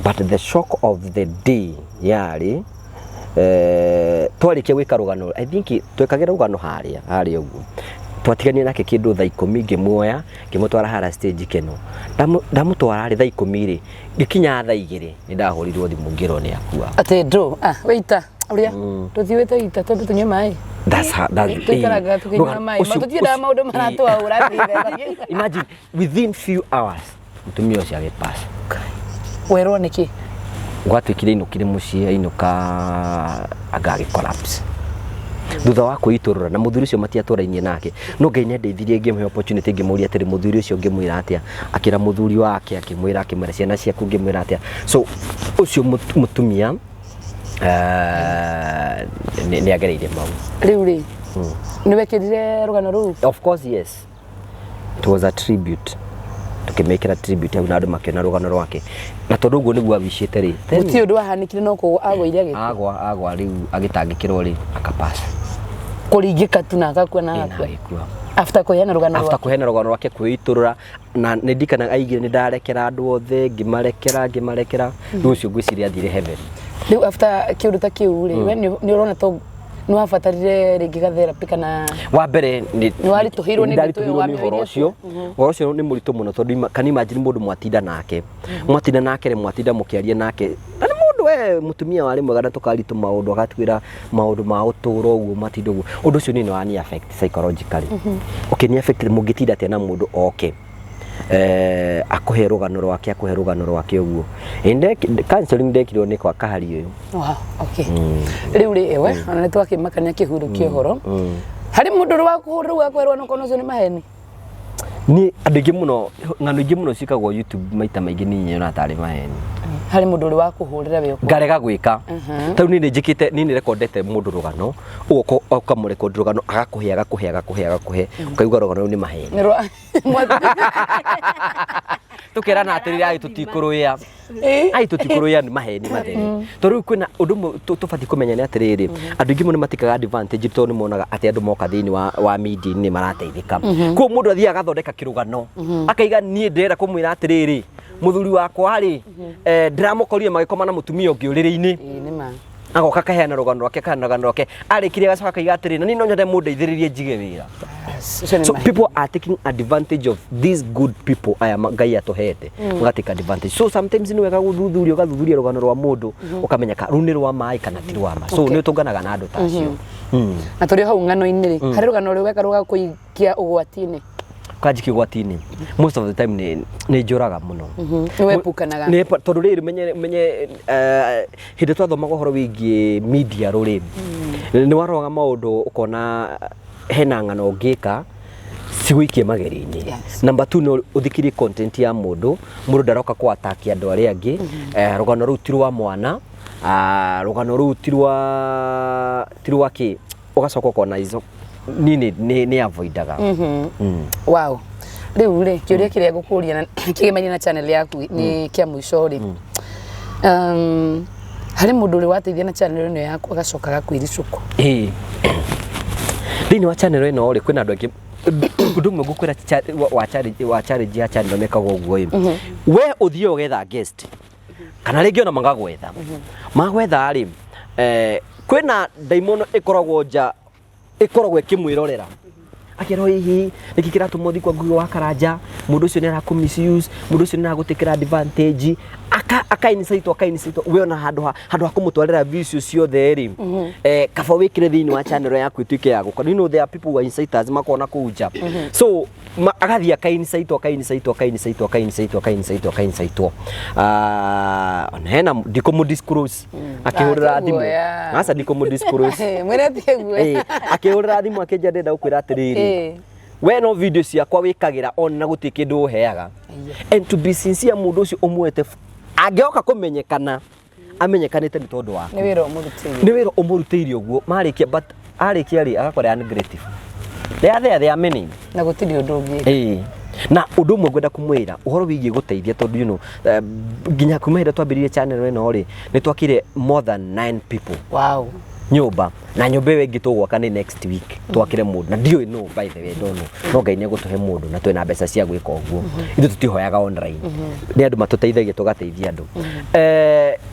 But the shock of the day yarĩ twarĩkia gwĩka rũgano, I think twekagĩra rũgano harĩa harĩa ũguo, twatiganire nake kĩndũ thaa 10, ngĩmuoya ngĩmũtwara harĩa stage keno. Ndamũtwara rĩ thaa 10 rĩ, ngĩkinya thaa 2 nĩ ndahũrirwo thimũ ngĩrwo nĩ akua. Atĩ ndũ ah wĩita ũrĩa tũthiĩ wĩte ita twambe tũnyue maĩ. That's how, that's, Tũikaraga tũkĩnyua maĩ tũtiendaga maũndũ maratwaũra. Imagine, within few hours mũtumia ũcio agĩpass. Werwo nĩkĩ? Gwatuĩkire ainũkire mũciĩ, ainũka anga agĩ collapse thutha wa kwĩitũrũra. Na mũthuri ũcio matiatũrainie nake, no Ngai nĩ andeithirie ngĩmũhe opportunity, ngĩmũria atĩrĩ, mũthuri ũcio ngĩmwĩra atĩa, akĩra mũthuri wake, akĩmwĩra ciana ciaku ngĩmwĩra atĩa. So ũcio mũtumia nĩ agereire mau. Rĩu rĩ, nĩ wekĩrire rũgano rũu? Of course, yes, it was a tribute. Tukĩmĩkĩra tribute hau na andũ makĩona rũgano rwake, na tondũ ũguo nĩguo awicĩte rĩ, then Gũtirĩ ũndũ wahanĩkire no kũgwa agũire agĩkua? Agwa rĩu agĩtangĩkĩrwo rĩ, akapass. Kũringĩka tu na agakua na na agakua. Agĩkua. After kũheana rũgano after rwake. Kũheana rũgano rwake, kwĩitũrũra, na nĩ ndikana aigire nĩ ndarekera andũ othe, ngĩmarekera, ngĩmarekera. Rĩu ũcio ngwĩciria athire heaven. Rĩu after kĩũndũ ta kĩu rĩ, we nĩ ũrona to Nĩ wabatarire rĩngĩ ga therapy kana? Wa mbere nĩ Nĩ waritũhĩirwo nĩ ndeto ĩyo ndaritũhĩirwo nĩ ũhoro wambĩrĩirie? ũcio. Ũhoro ũcio nĩ mũritũ mũno tondũ can you imagine mũndũ mwatinda nake, mwatinda nake rĩ, mwatinda mũkĩaria nake, na nĩ mũndũ we mũtumia warĩ mwega na tũkaritũ maũndũ, agatwĩra maũndũ ma ũtũũro ũguo, mwatinda ũguo. Ũndũ ũcio niĩ nĩ wani affect psychologically. Ũkĩni affect, mũngĩtinda atĩa na mũndũ oke akũhe rũgano rwake, akũhe rũgano rwake ũguo. Counseling ndekirwo nĩ kwa kahari ũyũ. Wow, okay. Rĩu rĩ, ewe ona nĩ twakĩmakania kĩhuru kĩa ũhoro harĩ mũndũ ũrĩ wakũhũra rĩu akwĩrwo no ũcio nĩ maheni. Nĩ andũ aingĩ mũno, ng'ano ingĩ mũno ciĩkagwo YouTube maita maingĩ niĩ nyonaga tarĩ maheni. Harĩ mũndũ ũrĩ wakũhũrĩra we Ngarega gwĩka. Tarĩu niĩ nĩ njĩkĩte, niĩ nĩ rekondete mũndũ rũgano, ũgoka ũkamũrekondi rũgano, agakũhe, agakũhe, agakũhe, agakũhe, ũkaigua rũgano rũu nĩ maheni. Nĩ rwa Tũkerana atĩrĩrĩ, ai tũtikũrũĩa, ai tũtikũrũĩa, nĩ maheni matheri. Tondũ rĩu kwĩna ũndũ ũmwe tũbatiĩ kũmenya nĩ atĩrĩrĩ, andũ aingĩ mũno matikaga advantage tondũ nĩ monaga atĩ andũ moka thĩinĩ wa media nĩ marateithĩka. Koguo mũndũ athiaga agathondeka kĩrũgano, akaiga niĩ ndĩrenda kũmwĩra atĩrĩrĩ, mũthuri wakwa rĩ, ndĩramũkorire magĩkoma na mũtumia ũngĩ ũrĩrĩ-inĩ. Ĩĩ, nĩ ma. Agoka akaheana rũgano rwake, akaheana rũgano rwake, arĩkirie agacoka akaiga atĩrĩ, na niĩ no nyende mũndeithĩrĩrie njige wĩra. Ũcio nĩ So maheni. people are taking advantage of these good people aya Ngai atũhete, magatake advantage. So sometimes nĩ wega gũthuthuria, ũgathuthuria rũgano rwa mũndũ, ũkamenya ka rũu nĩ rwa maĩ kana ti rwa ma. So nĩ ũtũnganaga na andũ ta acio. Na tũrĩ o hau ng'ano-inĩ rĩ, harĩ rũgano rũrĩ weka rũgakũikia ũgwati-inĩ? Kanjikia ũgwati-inĩ, most of the time nĩ njũraga mũno. Nĩ wepukanaga? Nĩ tondũ rĩrĩ, menye hĩndĩ twathomaga ũhoro wĩgiĩ media rũrĩ, nĩ waroraga maũndũ ũkona hena ng'ano ũngĩka cigũikie magerio-inĩ. Number two, no ũthikĩrie content ya mũndũ, mũndũ ndaroka kũ attack andũ arĩa angĩ. Rũgano rũu ti rwa mwana, rũgano rũu ti rwa kĩ, ũgacoka ũkona izo niĩ nĩ avoidaga. Wow. Rĩu rĩ, kĩũria kĩrĩa ngũkũria na kĩgemaine na channel yaku nĩ kĩa mũico rĩ, harĩ mũndũ ũrĩ wateithia na channel ĩno yaku agacoka agakwĩricũkwo? Ĩĩ, thĩinĩ wa channel ĩno rĩ, kwĩna andũ aingĩ. Ũndũ ũmwe ngũkwĩra wa challenge ya channel mekaga ũguo ĩ, we ũthiĩ ũgetha guest kana rĩngĩ ona magagwetha, magwetha rĩ, kwĩna ndaimono ĩkoragwo nja ĩkoragwo ĩkĩmwĩrorera, akerwo, hihi nĩkĩ kĩratũma ũthiĩ kwa Ngugi wa Karanja? Mũndũ ũcio nĩ arakũ misuse, mũndũ ũcio nĩ aragũtĩkĩra advantage, aka incite, aka incite we ona handũ ha kũmũtwarĩra views icio ciothe rĩ, kaba wĩkĩre thĩinĩ wa channel yaku ĩtuĩke ya gũka. You know there are people who are inciters makona kũu nja, so agathiĩ aka incite, aka incite, aka incite, aka incite, aka incite, aka incite. Ona hena ndikũmũ disclose akĩhũrĩra Ah, thimũ. guoya. Aca, ndikũmũ disclose. Mwĩre tie guoya. Akĩhũrĩra thimũ akĩnjia, ndĩrenda gũkwĩra atĩrĩrĩ, we no video ciakwa wĩkagĩra on na gũtirĩ kĩndũ ũheaga. And to be sincere, mũndũ ũcio ũmwete angĩoka kũmenyekana, amenyekanĩte nĩ tondũ waku. Nĩ wĩra ũmũrutĩire. Nĩ wĩra ũmũrutĩire ũguo marĩkia, but arĩkia rĩ, agakora ungrateful. They are there, they are many. Na gũtirĩ ũndũ ũngĩ. Ĩĩ, na ũndũ ũmwe ngwenda kũmwĩra ũhoro wĩgiĩ gũteithia, tondũ nginya kuma hĩndĩ twambĩrĩirie channel ĩno rĩ, nĩ twakire more than nine people nyũmba, na nyũmba ĩyo ĩngĩ tũgwaka nĩ next week twakĩre mũndũ, na ndiũĩ no, by the way, don't know, no Ngai nĩ egũtũhe mũndũ na twĩna mbeca cia gwĩka ũguo. Ithuĩ tũtihoyaga online, nĩ andũ matũteithagia, tũgateithia andũ.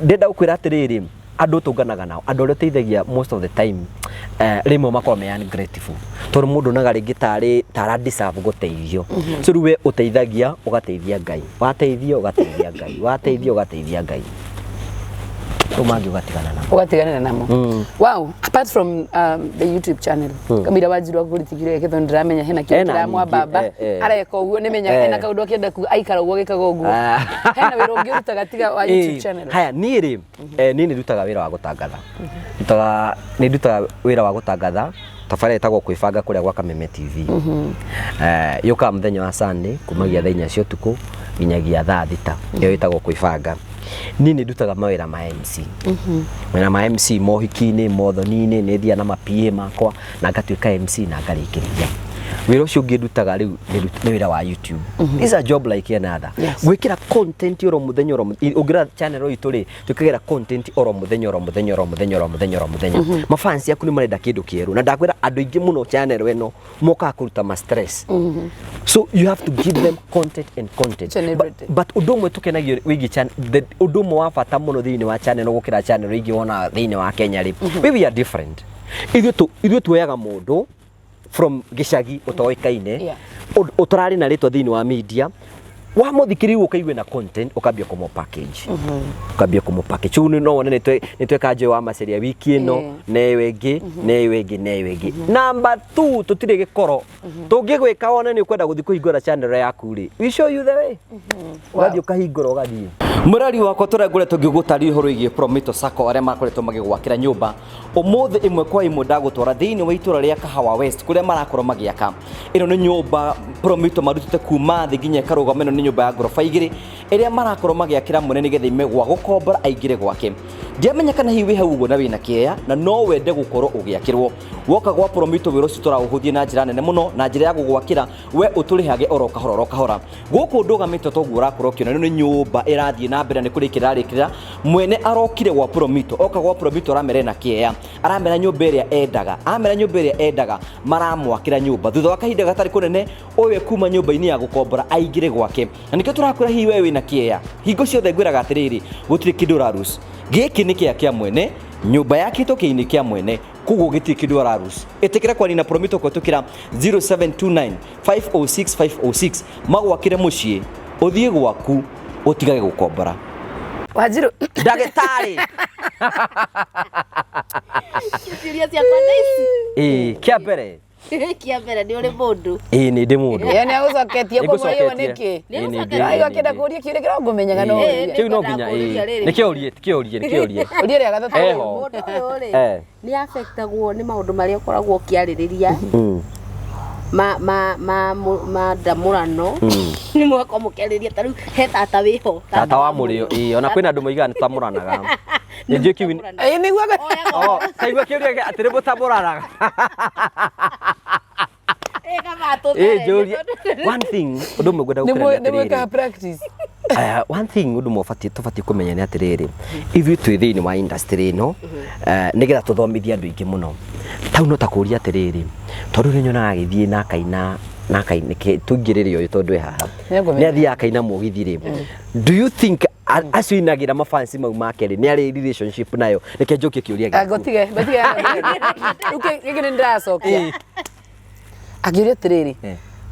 Ndĩrenda gũkwĩra atĩrĩrĩ, andũ tũnganaga nao, andũ arĩa ũteithagia most of the time, rĩmwe makoragwo me ungrateful tondũ mũndũ onaga rĩngĩ tarĩ tara deserve gũteithio. So rĩu we ũteithagia ũgateithia Ngai, wateithio ũgateithia Ngai, wateithio ũgateithia Ngai, rĩu mangĩ ũgatigana namo. Ũgatiganĩra namo. Wow. Apart from the YouTube channel, kamira wanjiru akũritigire ketho, ndĩramenya hena kĩndũ Ena kĩramwa nyingĩ, baba areka ũguo, nĩmenya hena kaũndũ akĩenda kuga, aikara ũguo agĩkaga ũguo. Hena wĩra ũngĩ ũrutaga tiga wa YouTube channel? Haya, niĩ rĩ, niĩ nĩ ndutaga wĩra wa gũtangatha. Ndutaga, nĩ ndutaga wĩra wa gũtangatha tabarĩra ĩtagwo Kwĩbanga kũrĩa gwa Kameme TV. Yũkaga mũthenya wa Sunday kumagia thaa 4 cia ũtukũ nginyagia thaa 6. Ĩyo ĩtagwo Kwĩbanga. Niĩ nĩ ndutaga mawĩra ma MC, mawĩra ma MC mohiki-inĩ, mothoni-inĩ, nĩ thiaga na ma PA makwa na ngatuĩka MC na ngarĩkĩrĩria. Wĩra ũcio ũngĩ ndutaga rĩu nĩ wĩra wa YouTube. This is a job like any other. Gwĩkĩra content oro mũthenya oro mũthenya. Ũngĩrora channel itũ rĩ, twĩkagĩra content oro mũthenya oro mũthenya oro mũthenya oro mũthenya oro mũthenya. Mafans aku nĩ marenda kĩndũ kĩerũ, na ndakwĩra andũ aingĩ mũno channel ĩno mokaga kũruta ma stress, so you have to give them content and content. Each and every But, day. but ũndũ ũmwe tũkenagio wĩgiĩ ũndũ ũmwe wa bata mũno thĩinĩ wa channel gũkĩra channel ingĩ wonaga thĩinĩ wa Kenya rĩ, we are different. Ithuĩ tuoyaga mũndũ from gĩcagi ũtoĩkaine, ũtararĩ na rĩtwa thĩinĩ wa media, wamũthikĩrĩria ũkaigua na content, ũkambia kũmũ package, ũkambia kũmũ package. Rĩu no wone nĩ tweka Joy wa Maceria wiki ĩno, na ĩyo ĩngĩ, na ĩyo ĩngĩ, na ĩyo ĩngĩ. Number two, tũtirĩ gĩkoro. Tũngĩgwĩka wone nĩ ũkwenda gũthiĩ kũhingũra channel yaku rĩ, we show you the way, ũgathiĩ ũkahingũra, ũgathiĩ. Mũrori wakwa, tũrĩa ngoretwo ngĩgũtarĩria ũhoro wĩgiĩ Promito Sacco, arĩa makoretwo magĩgwakĩra nyũmba, ũmũthĩ ĩmwe kwa ĩmwe ndagũtwara thĩinĩ wa itũra rĩa Kahawa West, kũrĩa marakorwo magĩaka. Ĩno nĩ nyũmba Promito marutĩte kuma thĩ nginya ĩkarũgama. Ĩno nĩ nyũmba ya ngoroba igĩrĩ ĩrĩa marakorwo magĩakĩra mwene, nĩgetha ime gwa gũkombora aingĩre gwake. Ndiamenya kana hihi wĩ hau ũguo na wĩna kĩeya na no wende gũkorwo ũgĩakĩrwo. Woka gwa Promito, wĩra ũcio tũraũhũthia na njĩra nene mũno, na njĩra ya gũgwakĩra we ũtũrĩhage oro kahora oro kahora. Gũkũ ndũgamĩte toguo ũrakorwo ũkĩona, ĩno nĩ nyũmba ĩrathiĩ na mbere, nĩ kũrĩkĩrĩra rĩkĩrĩra. Mwene arokire gwa Promito, oka gwa Promito aramera ena kĩeya, aramera nyũmba ĩrĩa endaga, amera nyũmba ĩrĩa endaga, maramwakĩra nyũmba. Thutha wa kahinda gatarĩ kũnene, ũyũ kuma nyũmba-inĩ ya gũkombora aingĩre gwake. Na nĩkĩo tũrakwĩra, hihi we wĩna kĩeya, hingo ciothe ngwĩraga atĩrĩrĩ, gũtirĩ kĩndũ ũrarus. Gĩkĩ nĩ kĩea kĩa mwene, nyũmba yakĩtwo kĩinĩ kĩa mwene, koguo gĩtirĩ kĩndũ ararus. Ĩtĩkĩra kwaria na Promito kũhetũkĩra 0729 506 506, magwakĩre mũciĩ, ũthiĩ gwaku, ũtigage gũkombora. Wanjiru. Ndagĩtarĩ. Ciũria ciakwa nĩ ici. Ĩĩ, kĩa mbere. Kĩa mbere, nĩ ũrĩ mũndũ? Ĩĩ, nĩ ndĩ mũndũ. Ĩyo nĩ agũcoketie kũmũria Nĩngũcoketie. nĩkĩ? Ĩĩ, nĩ ndĩ- Aigua kĩenda kũria kĩũria kĩrĩa ngũmenyaga no Ĩĩ, ũrie. Kĩu no nginya Kũria ĩĩ. rĩrĩ. Nĩkĩo ũrie, kĩũrie, nĩkĩũrie. Ũria rĩa gatatũ. Eho. Mũndũ ũyũ rĩ, nĩ affectagwo nĩ maũndũ marĩa ũkoragwo ũkĩarĩrĩria ma ndamũrano, nĩ mwakorwo mũkĩarĩrĩria, ta rĩu he tata wĩho? Tata wa mũrĩo, ĩĩ, ona kwĩna andũ moigaga nĩ tũtamũranaga. Nĩ njũĩ kĩu. Ĩĩ, nĩguo. Oh, taigua kĩũria atĩ nĩ mũtamũranaga. Ĩĩ, njũrie one thing, ũndũ ũmwe ngwenda gũkwĩra nĩ Nĩ mwĩkaga atĩrĩrĩ. practice. One thing, ũndũ ũmwe tũbatiĩ kũmenya nĩ atĩrĩrĩ, ithuĩ twĩ thĩinĩ wa industry ĩno nĩgetha tũthomithie andũ aingĩ mũno. Tau no ta kũria atĩrĩrĩ, tondũ nĩ nyonaga agĩthiĩ na akaina na akaina, tũingĩrĩre ũyũ tondũ e haha. Nĩngũmenya. Nĩ athiaga akaina mũgithi rĩ, do you think acio inagĩra mafansi mau make rĩ, nĩ arĩ relationship nayo? Reke njokie kĩũria Ah, gĩaku. Ngũtige, ngũtige. Rĩu gĩkĩ nĩ ndĩracokia. Akĩũria atĩrĩrĩ,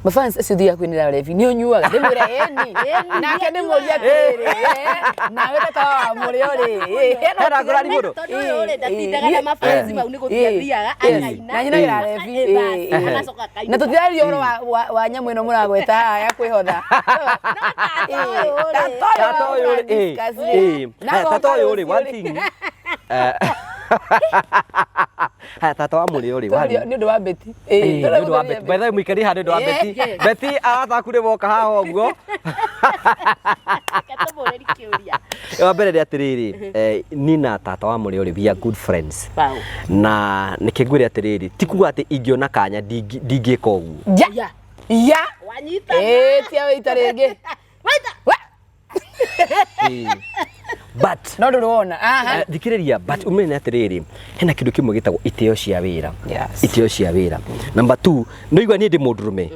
mafans acio thiaga kwinĩra rebi, nĩ ũnyuaga? Ndĩmwĩre ĩni. Nake ndĩmũria atĩrĩrĩ, nawe tata wa mũrĩo rĩ, Hena ngũrani mũno. Tondũ ũyũ rĩ, ndatindaga na mafansi mau, nĩ gũthiĩ athiaga akaina. Na nyinagĩra rebi. Bas, agacoka akainũka. Na tũtiraria ũhoro wa nyamũ ĩno mũragweta haha ya kwĩhotha. Tata ũyũ rĩ, ĩĩ. Haya, tata ũyũ rĩ, one thing. Haya, tata wa mũrĩo rĩ, wari. Nĩ ũndũ wa Betty. Ĩĩ, nĩ ũndũ wa Betty. By the way, mũikari haha nĩ ũndũ wa Betty. Betty, arata aku nĩ moka haha ũguo. Reke tũmũũrĩrie kĩũria. Wa mbere nĩ atĩrĩrĩ, niĩ na tata wa mũrĩo rĩ, we are good friends. Wow. Na nĩkĩ ngwĩre atĩrĩrĩ, ti kuga atĩ ingĩona kanya ndingĩka ũguo. Ya. Ya. Ya. Wanyita. Ĩĩ, tia wĩita rĩngĩ. Waita. We. Ĩĩ. But No ndũrĩ wona. Aha. Thikĩrĩria, but ũmenye atĩrĩrĩ, hena kĩndũ kĩmwe gĩtagwo itĩo cia wĩra. Yes. Itĩo cia wĩra. Number two, nĩ igua niĩ ndĩ mũndũrũme,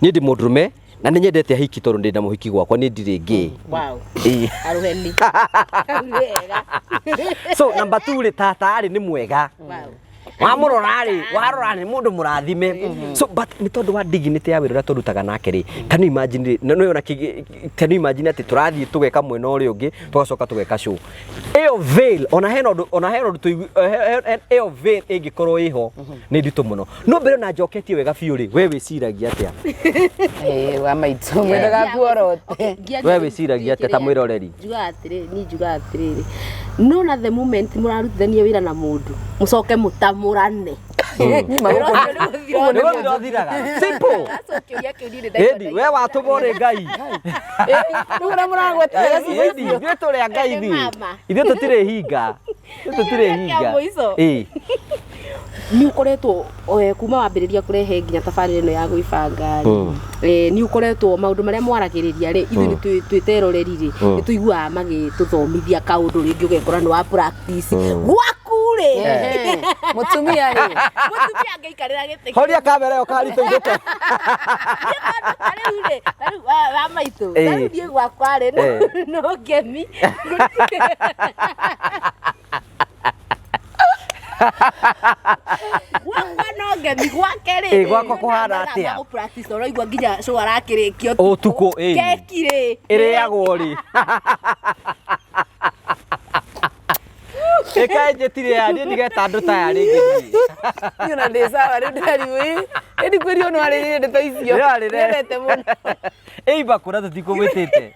niĩ ndĩ mũndũrũme na nĩ nyendete ahiki, tondũ ndĩ na mũhiki gwakwa, niĩ ndirĩ ngĩ. Wow. Ĩĩ. Arũheni. Hau wega. So number two rĩ, tata rĩ nĩ mwega. Wow. Wamũrora rĩ, warora nĩ mũndũ mũrathime. So but nĩ tondũ wa dignity ya wĩra ũrĩa tũrutaga nake rĩ, can you imagine rĩ, no ona can you imagine atĩ tũrathiĩ tũgeka mwena ũrĩa ũngĩ, tũgacoka tũgeka show ĩyo veil, ona hena ũndũ, ona hena ũndũ ĩyo veil ĩngĩkorwo ĩho nĩ nditũ mũno. No mbere na njoketie wega biũ rĩ, we wĩciragia atĩa? Ĩĩ, wa maitũ mwendaga kuorote. We wĩciragia atĩa ta mwĩroreri? Njugaga atĩrĩrĩ, niĩ njugaga atĩrĩrĩ, no na the moment mũrarutithania wĩra na mũndũ, mũcoke mũtamũrane. Nĩ gũthira ũthiraga, simple. Kĩũria kĩu niĩ nĩ Ĩndi we watũmwo nĩ Ngai. Rĩu ũrĩa mũragweta wega ciugo Ĩndi icio. ithuĩ tũrĩ a Ngai ithuĩ. Mama. Ithuĩ tũtirĩ hinga. Ithuĩ tũtirĩ Kĩũria kĩa hinga. mũico. Ĩĩ. Nĩ ũkoretwo kuma wambĩrĩria kũrehe nginya tabarĩra ĩno ya gwĩbanga rĩ, nĩ ũkoretwo maũndũ marĩa mwaragĩrĩria rĩ, ithuĩ nĩ twĩ teroreri rĩ, nĩ tũiguaga magĩtũthomithia kaũndũ, rĩngĩ ũgekora nĩ wa practice gwaku rĩ. Ehe. Mũtumia rĩ. Mũtumia angĩikarĩra gĩtĩ Horia kamera ĩyo kari tũinũke. Niĩ tondũ ta rĩu rĩ, ta rĩu wa maitũ, ta rĩu niĩ gwakwa rĩ, no ngemi. Gwakwa no ngemi gwake rĩ. Ĩ, gwakwa kũhana atĩa? Gũ practice ũraigua nginya show arakĩrĩkio Ũtukũ, ĩni. Keki rĩ. Ĩrĩagwo rĩ? Ĩkaĩ njĩtire ya niĩ ndigeta andũ ta aya rĩngĩ niĩ. Niĩ ona ndĩ sawa rĩu ndĩrarigwo ĩ ĩ ndikwĩrio no arĩrĩire ndeto icio. Nĩarĩre. Nyendete mũno. Ĩ ibakũra tũtikũmwĩtĩte.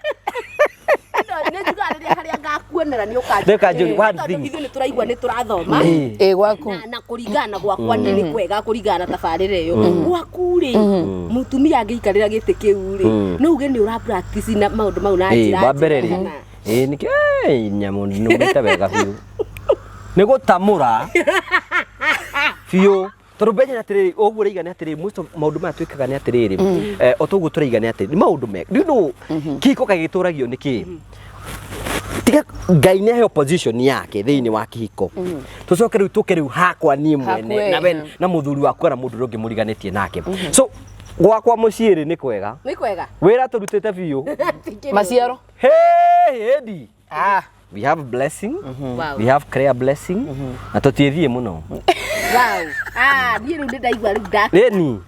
Nĩ njugaga rĩrĩa harĩa ngakuonera nĩ ũkanjũria. Nĩũkanjũria, one Tondũ thing. ithuĩ nĩ tũraigua nĩ tũrathoma. Ĩ. Ĩ gwaku. Na kũringana na gwakwa nĩ kwega kũringana na tabarĩra ĩyo. Gwaku rĩ, mũtumia angĩikarĩra gĩtĩ kĩu rĩ, no uge nĩ ũra practice na maũndũ mau na Ĩ, njĩra wa mbere rĩ njega. ĩ nĩkĩ ĩ, nyamũ nũmĩte wega biũ nĩ gũtamũra biũ tondũ mbenye nĩ atĩrĩrĩ ũguo ũraiga nĩ atĩrĩrĩ most of maũndũ maya twĩkaga nĩ atĩrĩrĩ o toguo tũraiga nĩ atĩrĩrĩ nĩ maũndũ mega you know kĩhiko kaĩ gĩtũragio nĩ kĩ tiga Ngai nĩ aheo position yake thĩinĩ wa kĩhiko tũcoke rĩu tũke rĩu hakwa niĩ mwene Haku, na we na mũthuri wakwa na mũndũ ũrĩa ũngĩ mũriganĩtie nake so gwakwa mũciĩ rĩ nĩ kwega Nĩ kwega. wĩra tũrutĩte biũ. Maciaro. Hey, Eddie. Ah. We have blessing. Wow. We have clear blessing. Na tũtiĩthiĩ mũno. Wow. Ah, niĩ rĩu nĩ ndaigua rĩu nda Ĩni.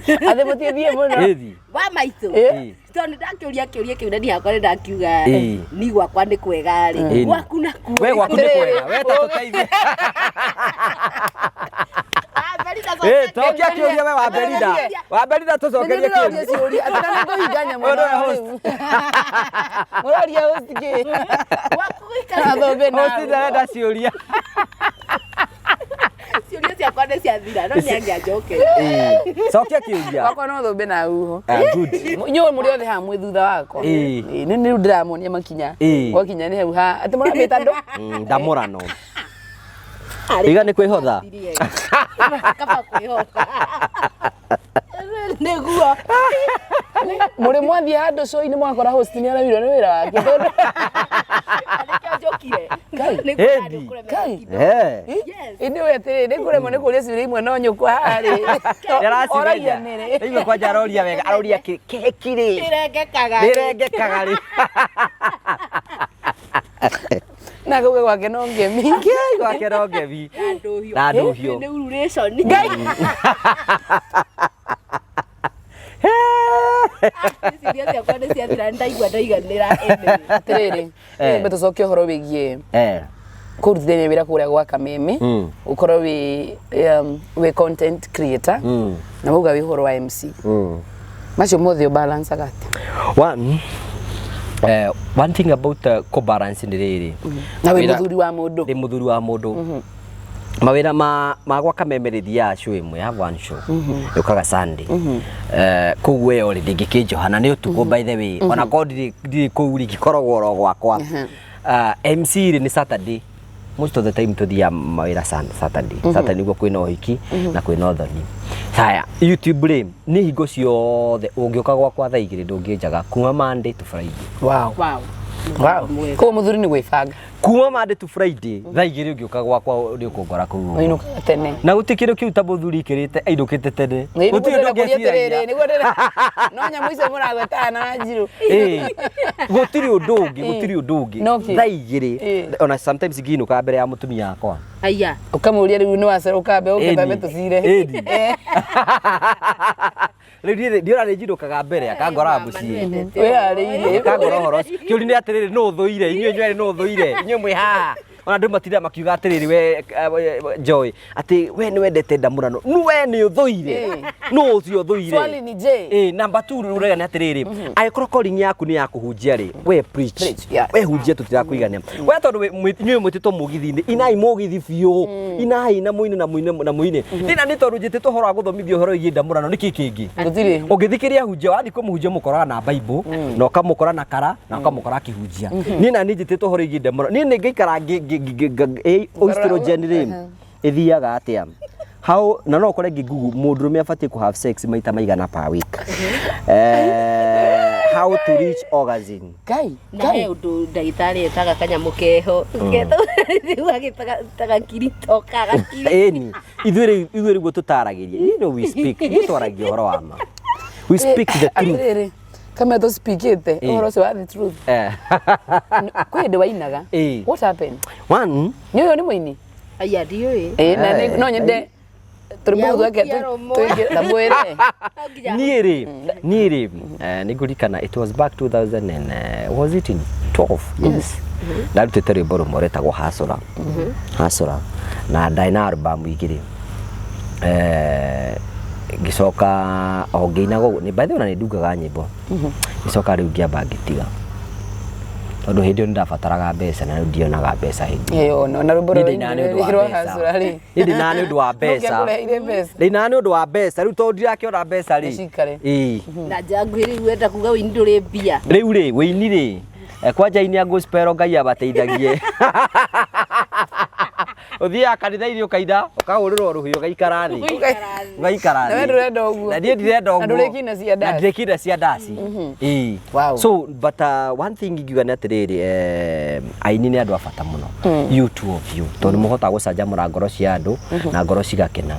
Atĩ mũtiĩthiĩ mũno. Ĩthi. wa maitũ. Ĩ. Tondũ nĩ ndakĩũria kĩũria kĩu na niĩ hakwa nĩ ndakiuga Ĩ. ni gwakwa nĩ kwega rĩ. Ĩ. Gwaku nakuo. We gwaku nĩ kwega. We ta tũteithie. Ah, Berida, Ĩ, cokia tokia kĩũria we wa Berida. Wa Berida tũcokerie Nĩ ndĩroria kĩũria. ciũria atĩ na nĩngũhinga nyamũ Ũyũ ĩno nĩwe host. rĩu. Mũroria host kĩ? Gwaku gũikara. Athombe Host nawe. ndarenda ciũria. Ciũria ciakwa nĩ ciathira no nĩ angĩanjokeria. Ĩ. Cokia kĩũria. Gwakwa no thũmbĩ na huho. Ah, good. Inyuĩ mũrĩ othe haha mwĩ thutha wakwa. Ĩ. Ĩ, nĩ rĩu ndĩramonia makinya. Ĩ. Gwakinya nĩ hau ha atĩ mũramĩta andũ. Ndamũrano. Iga nĩ kwĩhotha. Kaba kwĩhotha. Nĩguo. Mũrĩ mwathiĩ handũ show-inĩ mwakora host nĩ aramirwo nĩ wĩra wake tondũ Nĩkĩo njũkire. Ngai. Nĩguo Ĩndi. nĩ ũkũremwo Ngai. gũkinda. Eh. Yes. Ĩndĩ we atĩrĩrĩ nĩ kũremwo nĩ kũria ciũria imwe no nyũkwa haha rĩ. Oragia Nĩaracimenya. nĩrĩ. Rĩu kwanja aroria wega aroria keki rĩ. Ĩrengekaga. Nĩrengekaga rĩ. Na akauga gwake no ngemi. Kĩai gwake no ngemi. Na ndũhiũ. Na ndũhiũ. Nĩ ururation. Ciũria ciakwa nĩ ciathira nĩ ndaigua ndaiganĩra. Anyway. Atĩrĩrĩ, Eh. mbe tũcoke ũhoro wĩgiĩ Eh. kũrutithania wĩra kũrĩa gwa Kameme ũkorwo wĩ content creator na wauga wĩ ũhoro wa MC macio mothe ũbalancaga atĩa? One thing about kũbalance nĩ rĩrĩ Na wĩ Wĩra- mũthuri wa mũndũ. Ndĩ mũthuri wa mũndũ mawĩra ma gwa Kameme rĩthiaga show ĩmwe, I have one show yũkaga Sunday. Koguo ĩyo rĩ ndĩngĩkĩnjoha na nĩ ũtukũ by the way ona korwo ndirĩ kũu rĩ ngĩkoragwo oro gwakwa. MC rĩ nĩ Saturday, most of the time tũthiaga mawĩra Saturday. Saturday nĩguo kwĩna ũhiki na kwĩna ũthoni. Haya, YouTube rĩ nĩ hingo ciothe ũngĩũka gwakwa thaa 2 ndũngĩnjaga kuma Monday to Friday. Wow. Wow. Wow. Koguo mũthuri nĩ gwĩbanga. Kuma Monday to Friday thaa 2 ũngĩũka gwakwa nĩ ũkũngora kũu ũguo. Ũinũkaga tene. Na gũtirĩ kĩndũ kĩu ta mũthuri ikĩrĩte ainũkĩte tene. Nĩ nĩguo Gũtirĩ ũndũ ndĩrenda kũria atĩrĩrĩ, ũngĩeciragia. nĩguo ndĩrenda no nyamũ icio mũragwetaga na Wanjirũ. Ĩ, gũtirĩ ũndũ ũngĩ, gũtirĩ ũndũ ũngĩ. No kĩ? Thaa 2 Ĩ. ona sometimes ngĩinũkaga mbere ya mũtumia wakwa. Aya. Ũkamũria rĩu nĩ wacera ũkambe ũke twambe Ĩni. tũcire. Ĩni. Rĩu niĩ ndiona nĩ njinũkaga mbere akangoraga mũciĩ. Wĩharĩirie. Akangora ũhoro ũcio. Kĩũria nĩ atĩrĩrĩ, nũ ũthũire? Inyuĩ inyuerĩ nũ ũthũire? Inyuĩ mwĩ haha. Ona andũ matindaga makiuga atĩrĩrĩ we Joy atĩ we nĩ wendete ndamũrano. Nũ we nĩ ũthũire? Nũ ũcio ũthũire? Swali ni je? Ĩ, number 2 rĩu ũrauga nĩ atĩrĩrĩ, angĩkorwo calling yaku nĩ ya kũhunjia rĩ, we preach. Preach, yeah. We hunjia tũtirakũigania. We tondũ inyuĩ mwĩtĩtwo mũgithi-inĩ, inai mũgithi biũ. Inai na mũine na mũine na mũine. Thĩna nĩ tondũ njĩtĩtwo ũhoro wa gũthomithia ũhoro wĩgiĩ ndamũrano, nĩkĩ kĩngĩ? Gũtirĩ. Ũngĩthikĩrĩria hunjia wathiĩ kũmũhunjia mũkoraga na Bible na ũkamũkora na kara na ũkamũkora akĩhunjia. Niĩ na niĩ njĩtĩtwo ũhoro wĩgiĩ ndamũrano. Niĩ nĩ ngaikara estrogen rĩ ĩthiaga atĩa? How na no ũkore ngĩ Google mũndũrũme abatiĩ kũ have sex maita maigana per week. How to reach orgasm. Ngai. Na he ũndũ ndagĩtarĩ etaga kanyamũ keho rĩu agĩtaga gakirito kagakiri. Ĩni ithuĩ rĩu ithuĩ rĩguo tũtaragĩria. You know we speak, ithuĩ twaragia ũhoro wa ma. We speak the truth. Atĩrĩrĩ, kama tũspikĩte ũhoro ũcio wa the truth. Eh. Kwĩ hĩndĩ wainaga. Ĩ. What happened? One, Nĩ ũyũ nĩ mũini? Aya ndiũĩ. Ĩĩ, na no nyende tũrĩmbo twake Nĩagũkia rũmwe. tamwĩre. No nginya Niĩ rĩ nĩ ngũririkana it was back 2000 and, was it in 12? Yes, ndarutĩte rwĩmbo rũmwe rwetagwo Hasũra Hasũra, na ndarĩ na album igĩrĩ. Ngĩcoka o ngĩinaga ũguo. By the way, ona nĩ ndungaga nyĩmbo. Ngĩcoka rĩu ngĩamba ngĩtiga tondũ hĩndĩ ĩyo nĩ ndabataraga mbeca na rĩu ndionaga mbeca hĩndĩ ĩyo. Ĩyo no na rwĩmbo Niĩ ndinaga nĩ ũndũ wa rwa mbeca. Hasũra rĩ. Niĩ ndinaga nĩ ũndũ wa mbeca. Nũngĩakũreheire mbeca. Ndinaga nĩ ũndũ wa mbeca rĩu tondũ ndirakĩona mbeca rĩ. Nĩcikare. Ĩĩ. Na njangu rĩu wenda kuga wĩini ndũrĩ mbia. Rĩu rĩ, wĩini rĩ, kwanja ini ya gospel, Ngai abateithagie. Ũthiaga kanitha-inĩ ũkaina, ũkahũrĩrwo rũhĩ, ũgaikara thĩ, ũgaikara Na we thĩ. ndũrenda ũguo. Na niĩ ndirenda Na ũguo. ndũrĩkina cia Na ndaci. ndirĩkina cia ndaci, ĩĩ. So but one thing ingiuga nĩ atĩrĩrĩ, aini nĩ andũ a bata mũno, you two of you, tondũ mũhotaga gũcanjamũra ngoro cia andũ na ngoro cigakena.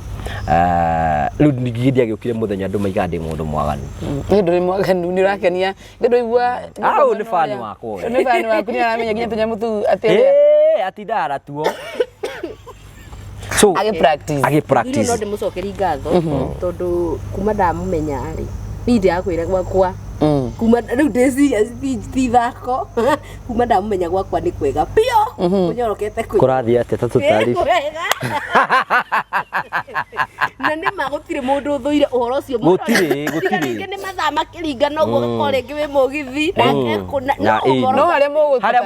Rĩu ningĩ ndiagĩũkire mũthenya andũ maigaga ndĩ mũndũ mwaganu. Nĩ ndũrĩ mwaganu, nĩ ũrakenia nĩ ndũigua. Ah, ũyũ nĩ fan wakwa ũyũ. Nĩ fan waku, nĩ aramenya nginya tũnyamũ tũu atĩ ũrĩa Ĩĩ, atindaga natuo, so agĩ practice. Agĩ Rĩu no practice. ndĩmũcokerie ngatho tondũ kuma ndamũmenya rĩ, niĩ ndĩrakwĩra gwakwa kuma rĩu ndĩ serious, ti ithako. Kuma ndamũmenya gwakwa nĩ kwega biũ, kũnyorokete kwĩ Kũrathiĩ atĩa ta Nĩ tũtari kwega, na nĩ ma gũtirĩ mũndũ ũthũire ũhoro ũcio mũno. Gũtirĩ, Tiga gũtirĩ. rĩngĩ nĩ mathaa makĩringana ũguo, ũgakorwo rĩngĩ wĩ mũgithi nake kũna Na no ĩĩ. ũhoro No harĩa mũgũtũtana. Harĩa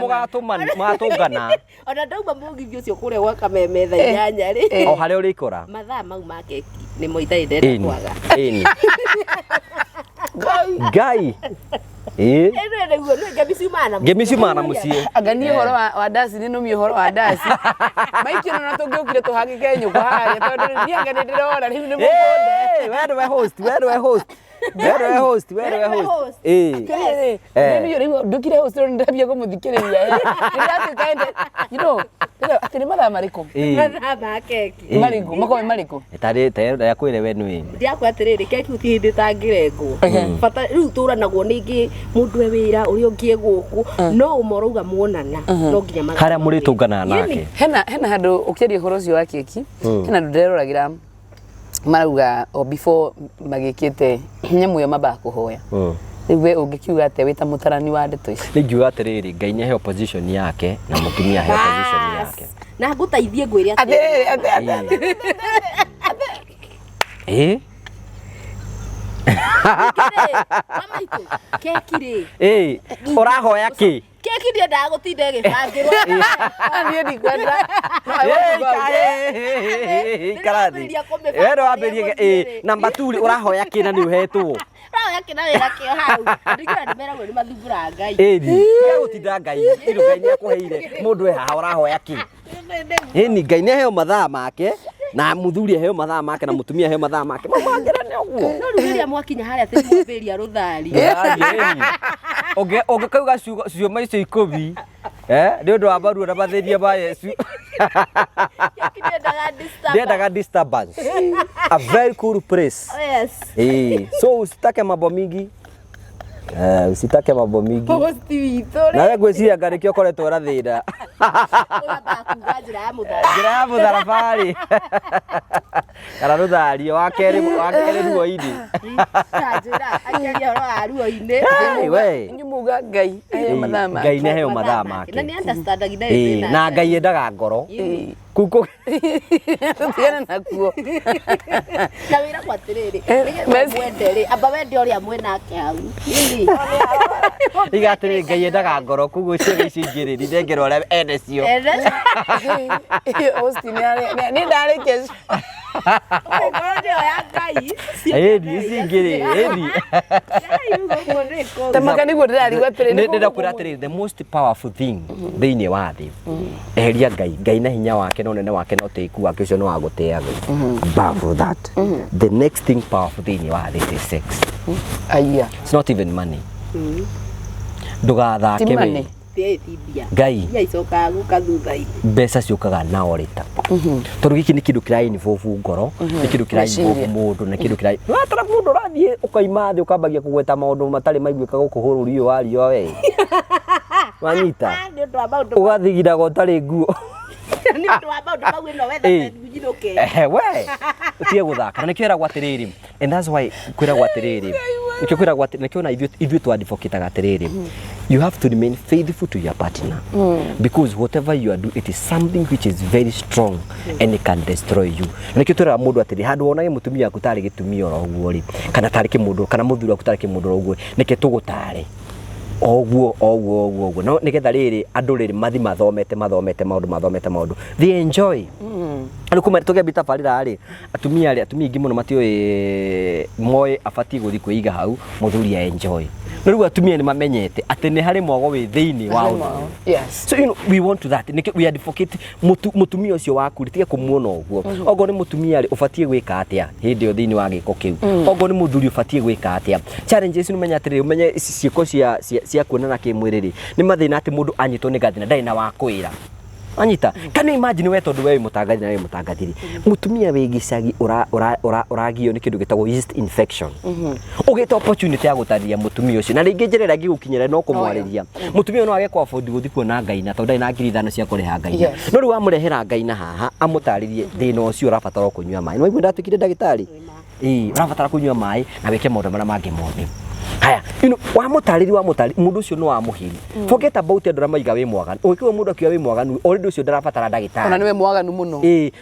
mũgatũngana. Ona ndauma mũgithi ũcio kũrĩa gwa Kameme thaa 8 rĩ, O harĩa ũrĩkora. Mathaa mau ma keki nĩmo itarĩ ndenda Ĩni. kwaga. Ĩni, Ngai, ĩĩ. Ĩno nĩguo nĩ ngemi ciumaga na Ngemi ciumaga na mũciĩ. Anga niĩ ũhoro wa ndaci nĩ nũmie ũhoro wa ndaci maikio na tũngĩũkire tũhangĩke nyũkwa harĩa, tondũ niĩ anga nĩ ndĩrona rĩu nĩ mũgũnda. Ĩĩ, we nĩwe host, we nĩwe host, we nĩwe host, we nĩwe nĩwe host. Host. Ĩĩ. Rĩrĩ, rĩu rĩu ndukire host, rĩu nĩndambia kũmũthikĩrĩria. Nĩndatuĩka atĩ nĩ mathaa marĩkũ? Ĩĩ. Mathaa ma keki. Ĩĩ. Marĩkũ makorwo me marĩkũ? Tarĩ ndakwĩre we nĩ Ndiakwa atĩrĩrĩ, keki gũtirĩ hĩndĩ ĩtangĩrengwo bata rĩu tũranagwo ningĩ mũndũ e wĩra ũrĩa ũngĩ e gũkũ, no ũmwe ũrauga muonana no nginya harĩa mũrĩtũnganaga nake. Hena handũ ũkĩaria ũhoro ũcio wa keki, hena handũ ndĩreroragĩra marauga o before magĩkĩte nyamũ ĩyo mambaga kũhoya. Rĩu we ũngĩkiuga atĩa wĩ ta mũtarani wa ndeto ici? Nĩ ngiuga atĩrĩrĩ, Ngai nĩ aheo position yake na mũtumia aheo position yake. Na ngũteithie ngwĩre atĩrĩrĩ, atĩ Ĩĩ. Maitũ keki rĩ, Ĩĩ, ũrahoya kĩ? Keki ndiendaga gũtinda ĩgĩbangĩrwo. Niĩ ndikwenda. No, I want to go out. Ikara thĩ. Nĩndĩrambĩrĩria kũmĩbanga We ndwambĩrĩrie. ũrĩa Ĩĩ, number 2 rĩ, ũrahoya kĩ na nĩ ũhetwo? Ũrahoya kĩ na wĩra kĩo hau? Andũ aingĩ ona nĩmeragwo nĩ mathumbũraga Ngai. Ĩni tiga gũtinda Ngai ĩno, Ngai nĩ akũheire mũndũ e haha, ũrahoya kĩ? Ĩni, Ngai nĩ aheo mathaa make na mũthuri aheo mathaa make na mũtumia aheo mathaa make, mau mangĩrane ũguo. No rĩu rĩrĩa mwakinya harĩa atĩ mwambĩrĩria rũthari. Ũngĩkauga ciũma icio 10 nĩ ũndũ wa maruo na mathĩnia ma Yesu. Keki ndiendaga disturbance. Ndiendaga disturbance, a very cool place. Yes. So usitake mambo mingi, usitake mambo mingi. Host witũ rĩ. Nawe ngwĩciria nga nĩkĩo ũkoretwo na thĩna. Ũyũ kuga njĩra ya mũtharaba. Njĩra ya mũtharaba-rĩ, kana rũthario wa kerĩ ruo-inĩ. Njĩra akĩaria ũhoro wa ruo-inĩ. Hey, we. Inyuĩ muga Ngai aheo mathaa make. Ngai nĩ aheo mathaa make. Na nĩ understand na Ĩĩ, na Ngai endaga ngoro kuko. Tũtigane nakuo. Na wĩra kwa atĩrĩrĩ, nĩgetha mwende rĩ, amba wende ũrĩa mwĩnake hau. Ĩni. Iga atĩrĩrĩ, Ngai endaga ngoro, koguo ciana icio ingĩ rĩ, ninengera ũrĩa ene cio. Ene. Austin nĩ ndarĩkia. Ngoro nĩyo ya Ngai. Ĩni, ici ingĩ rĩ, ĩni. Ngai, ũguo nĩkũ. Tamaka nĩguo ndĩrarigwo atĩrĩ. Ndĩrenda kwĩra atĩrĩrĩ, the most powerful thing thĩinĩ wa thĩ, eheria Ngai, Ngai na hinya wake na ũnene wake na ũtĩĩku wake ũcio nĩ wa gũtĩagwo. But that the next thing powerful thĩinĩ wa thĩ is sex. Aya. It's not even money. Ndũgathake. Ti We money. Ti ti mbia. Ngai. Mbia icokaga gũka thutha-inĩ. Mbeca ciũkaga na orĩta tondũ gĩkĩ nĩ kĩndũ kĩra involve ngoro, nĩ kĩndũ kĩra involve Meciria. mũndũ, nĩ kĩndũ kĩra watara mũndũ ũrathiĩ ũkaima thĩ ũkambagia kũgweta maũndũ matarĩ maiguĩka gũkũ bũrũri ũyũ wa riũa, we wanyita. Nĩ ũndũ wa maũndũ. Ũgathiginaga ũtarĩ nguo. Nĩ ũndũ wa maũndũ mau ĩno wetha njinũke. Ehe, we utige guthaka na nikio ĩragwo atĩrĩrĩ, and that's why kwĩragwo atĩrĩrĩ, nikio kwĩragwo atĩ nikio na ithuĩ twadvocataga atĩrĩrĩ, you have to remain faithful to your partner, because whatever you are do, it is something which is very strong and it can destroy you. Na nikio twĩraga mũndũ atĩrĩ, handũ wonage mũtumia waku tarĩ gĩtumia oro ũguo rĩ, kana tarĩ kĩmũndũ, kana mũthuri waku tarĩ kĩmũndũ oro ũguo, nĩke tũgũtare oguo oguo oguo oguo, no nigetha rĩrĩ andũ rĩrĩ mathi mathomete maũndũ, mathomete maũndũ, they enjoy. Rĩu kuma tũkĩambia tabarĩra rĩ, atumia rĩ, atumia aingĩ mũno matiũĩ moĩ abatiĩ gũthiĩ kwĩiga hau mũthuri a enjoy, no rĩu atumia nĩ mamenyete atĩ nĩ harĩ mwago wĩ thĩinĩ wa ũndũ ũyũ. So we want to that. Nĩkĩo we advocate mũtumia ũcio waku rĩ, tiga kũmuona ũguo. Okorwo nĩ mũtumia rĩ, ũbatiĩ gwĩka atĩa hĩndĩ ĩyo thĩinĩ wa gĩko kĩu? Okorwo nĩ mũthuri, ũbatiĩ gwĩka atĩa? Challenges, nĩ ũmenye atĩrĩrĩ, ũmenye ici ciĩko cia kuonana kĩmwĩrĩ rĩ, nĩ mathĩna atĩ mũndũ anyitwo nĩ gathĩna ndarĩ na wa kwĩra anyita. Can you imagine, we tondũ we wĩ mũtangathi na wĩ mũtangathi rĩ, mũtumia wĩ gĩcagi ũragio nĩ kĩndũ gĩtagwo yeast infection, ũgĩte opportunity ya gũtarĩria mũtumia ũcio, na rĩngĩ njĩra ĩrĩa angĩgũkinyĩra no kũmwarĩria mũtumia ũyũ, no age kũ afford gũthiĩ kuona ngaina tondũ ndarĩ na 5,000 cia kũrĩha ngaina. No rĩu wamũrehera ngaina haha amũtarĩrie thĩna ũcio, ũrabatara o kũnyua maĩ. Nĩwaigua ndatuĩkire ndagĩtarĩ? Ĩĩ, ũrabatara kũnyua maĩ na wĩke maũndũ marĩa mangĩ mothe. Haya, wamũtarĩria mũndũ ũcio nĩ wamũhiri. Forget about andũ arĩa maiga wĩ mwaganu. Ũgĩkĩwa mũndũ akiuga wĩ mwaganu, already ũcio ndarabatara ndagĩtarĩ. Ona nĩwe mwaganu mũno. Ĩĩ,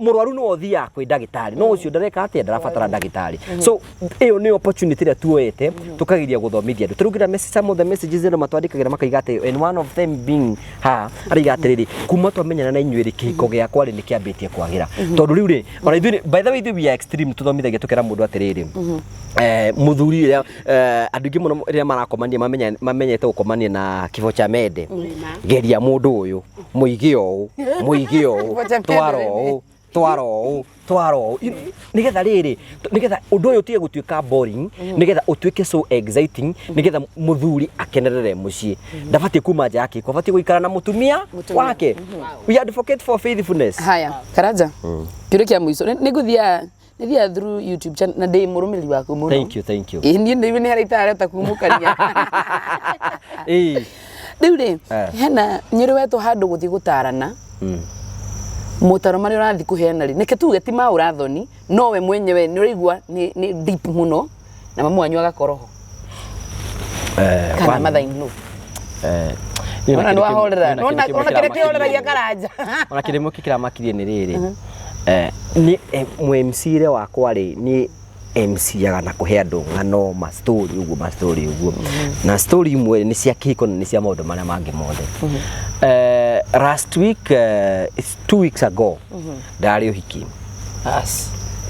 mũrwaru nĩwe ũthiaga kwĩ ndagĩtarĩ, no ũcio ndareka atĩa, ndarabatara ndagĩtarĩ. So ĩyo nĩ opportunity ĩrĩa tuoete tũkageria gũthomithia andũ. Tũrugĩra message, some of the messages ĩno matwandĩkagĩra makaiga atĩ, and one of them being ha araiga atĩrĩrĩ, kuma twamenyana na inyuĩ rĩ, kĩhiko gĩakwa rĩ nĩ kĩambĩtie kwagĩra, tondũ rĩu rĩ ona ithuĩ by the way, ithuĩ we are extreme. Tũthomithagia tũkera mũndũ atĩrĩrĩ, mũthuri rĩrĩa andũ aingĩ mũno rĩrĩa marakomania mamenyete gũkomania na kĩbo cha mende, geria mũndũ ũyũ, mũige ũũ, mũige ũũ, Kĩbo cha mende. Twara ũũ, twara ũũ, twara ũũ. Nĩgetha rĩrĩ, nĩgetha ũndũ ũyũ ũtige gũtuĩka boring, nĩgetha ũtuĩke so exciting, nĩgetha mũthuri akenerere mũciĩ. Ndabatiĩ kuma nja ya kĩhiko, abatiĩ gũikara na mũtumia Mũtumia. wake. We advocate for faithfulness. Haya, Karanja, kĩũria kĩa mũico. Nĩ ngũthiaga through YouTube channel na ndĩ mũrũmĩrĩri waku mũno. Thank you, thank you. Ĩĩ, niĩ nĩ harĩa itareta kumũkania. Rĩu rĩ, hena nyĩrĩ wetwo handũ gũthiĩ gũtarana, motaro marĩa ũrathiĩ kũheana rĩ, nĩke tuge ti ma ũrathoni, no we mwenyewe nĩ ũraigua nĩ deep mũno na mamu wanyu agakorwo ho kana mother in law. Niĩ Ona na nĩ kĩndũ wahorera. niĩ na kĩndũ kĩmwe Ona kĩrĩa kĩramakirie kĩhoreragia rĩ. Karanja. Ona kĩndũ kĩmwe kĩramakirie nĩ rĩrĩ, nĩ mũ MC rĩ wakwa rĩ, nĩ MC-aga na kũhe andũ ng'ano, ma story ũguo, ma story ũguo, na story imwe nĩ cia kĩhiko na nĩ cia maũndũ marĩa mangĩ mothe. Last week, it's 2 weeks ago, ndarĩ ũhiki.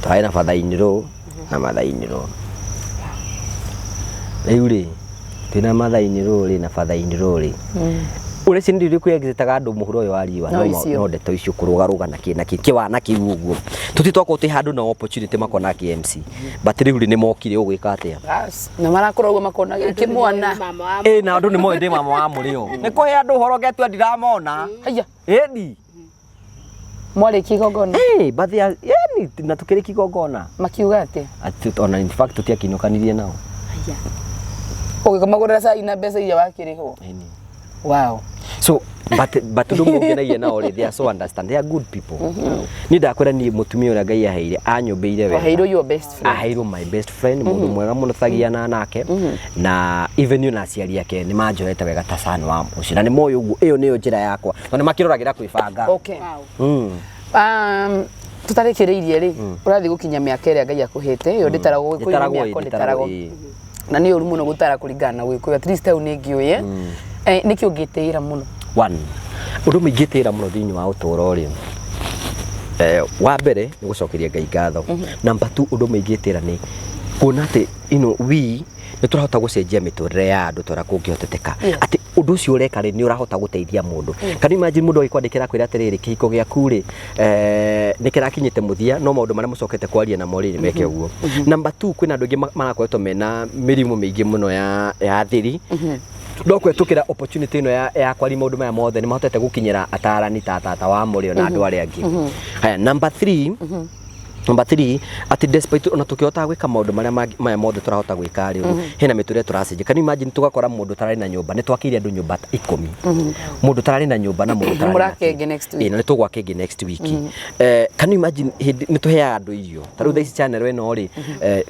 Twarĩ na father in law na mother in law. Rĩu rĩ, twĩna mother in law rĩ na father in law rĩ, ũrĩa ciana iria kwĩ exitaga andũ mũhuro ũyũ wa riũa. No icio. No ndeto icio kũrũgarũga na kĩ na kĩ kĩwana kĩu ũguo, tũti twakorwo twĩ handũ na opportunity makona kĩ MC, but rĩu rĩ nĩ mokire, ũgwĩka atĩa? As na marakorwo ũguo makona kĩmwana. Mama wa Ĩ, na andũ nĩ moĩ ndĩ mama wa mũrĩo, nĩ kũhe andũ ũhoro ngetua ndiramona. Haya. Ĩni. Mwarĩkia igongona? Ĩ, but they are ĩni, na tũkĩrĩkia igongona. Makiuga atĩa? Atĩ ona in fact tũtiakinũkanirie nao. Haya. Ũgĩkamagũrĩra cai na mbeca iria wakĩrĩhwo? Ĩni. Wow. So but ũndũ ũmwe ũngenagia nao rĩ, they are so understand, they are good people. Niĩ ndakwĩra, niĩ mũtumia ũrĩa Ngai aheire anyũmbĩire wega. Waheirwo your best friend. Aheirwo my best friend, mũndũ mwega mũno tutagiana nake, na even you na aciari ake nĩ manjoete wega ta son wa mũciĩ, na nĩ moĩ ũguo ĩyo nĩyo njĩra yakwa, tondũ nĩ makĩroragĩra kwĩbanga. Okay. Tũtarĩkĩrĩirie rĩ, ũrathiĩ gũkinya mĩaka ĩrĩa Ngai akũhĩte, ĩyo ndĩtaragwo Gĩkũyũ-inĩ. Ndĩtaragwo, mĩaka ĩ, ndĩtaragwo. ĩ. Na nĩ ũru mũno gũtara kũringana na Gĩkũyũ, at least hau nĩ ngĩũĩ. Nĩkĩ ũngĩtĩĩra mũno? One, ũndũ ũmwe ingĩtĩĩra mũno thĩinĩ wa ũtũũro rĩ, wa mbere nĩ gũcokeria Ngai ngatho. Number two, ũndũ ũmwe ingĩtĩĩra nĩ kuona atĩ we nĩ tũrahota gũcenjia mĩtũrĩre ya andũ tũrĩa kũngĩhoteteka, atĩ ũndũ ũcio ũreka rĩ, nĩ ũrahota gũteithia mũndũ. Can you imagine mũndũ agĩkwandĩkĩra kwĩra atĩrĩrĩ, kĩhiko gĩaku rĩ, nĩ kĩrakinyĩte mũthia, no maũndũ marĩa mũcokete kwaria namo rĩ, meke ũguo. Number two, kwĩna andũ aingĩ marakoretwo mena mĩrimũ mĩingĩ mũno ya thiri, no kũhetũkĩra opportunity ĩno ya kwaria maũndũ maya mothe, nĩ mahotete gũkinyĩra atarani ta tata wa mũrĩo na andũ arĩa angĩ. Haya, number three, Number 3, atĩ despite ona tũkĩhotaga gwĩka maũndũ marĩa maya mothe tũrahota gwĩka rĩ, hena mĩtũrĩre tũracenjia. Can you imagine tũgakora mũndũ ũtararĩ na nyũmba, nĩ twakĩire andũ nyũmba ta 10, mũndũ ũtararĩ na nyũmba na mũndũ ũtararĩ na Mũrake kĩ. ĩngĩ next week. Ĩĩ, na nĩ tũgwaka ĩngĩ next week. Can you imagine hĩndĩ nĩ tũheaga andũ irio, ta rĩu thaa ici channel ĩno rĩ,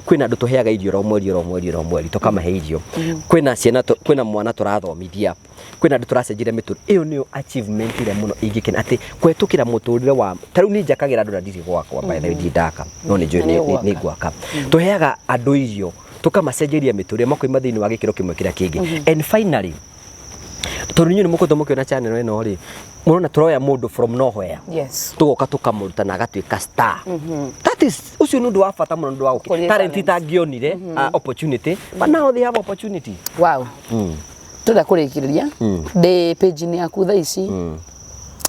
kwĩna andũ tũheaga irio oro mweri, oro mweri, oro mweri, tũkamahe irio. Kwĩna ciana, kwĩna mwana tũrathomithia, kwĩna andũ tũracenjirie mĩtũrĩre. Ĩyo nĩyo achievement ĩrĩa mũno ingĩkena, atĩ kũhetũkĩra mũtũrĩre wa ta rĩu niĩ njakagĩra andũ na ndirĩ gwakwa, by the way, ndirĩ ndaka, no nĩ njũĩ. Na nĩ ũgwaka. Nĩ ngwaka. Tũheaga andũ irio, tũkamacenjeria mĩtũrĩre, makoima thĩinĩ wa gĩkĩro kĩmwe kĩrĩa kĩngĩ. And finally, tondũ inyuĩ nĩ mũkoretwo mũkĩona channel ĩno rĩ, mũrona tũroya mũndũ from nowhere, tũgoka tũkamũruta na agatuĩka star. That is, ũcio nĩ ũndũ wa bata mũno, nĩ ũndũ wa Gũkũria talent talent. itangĩonire opportunity, but now they have opportunity. Wow. Tũrenda kũrĩkĩrĩria ndĩ page-inĩ yaku thaa ici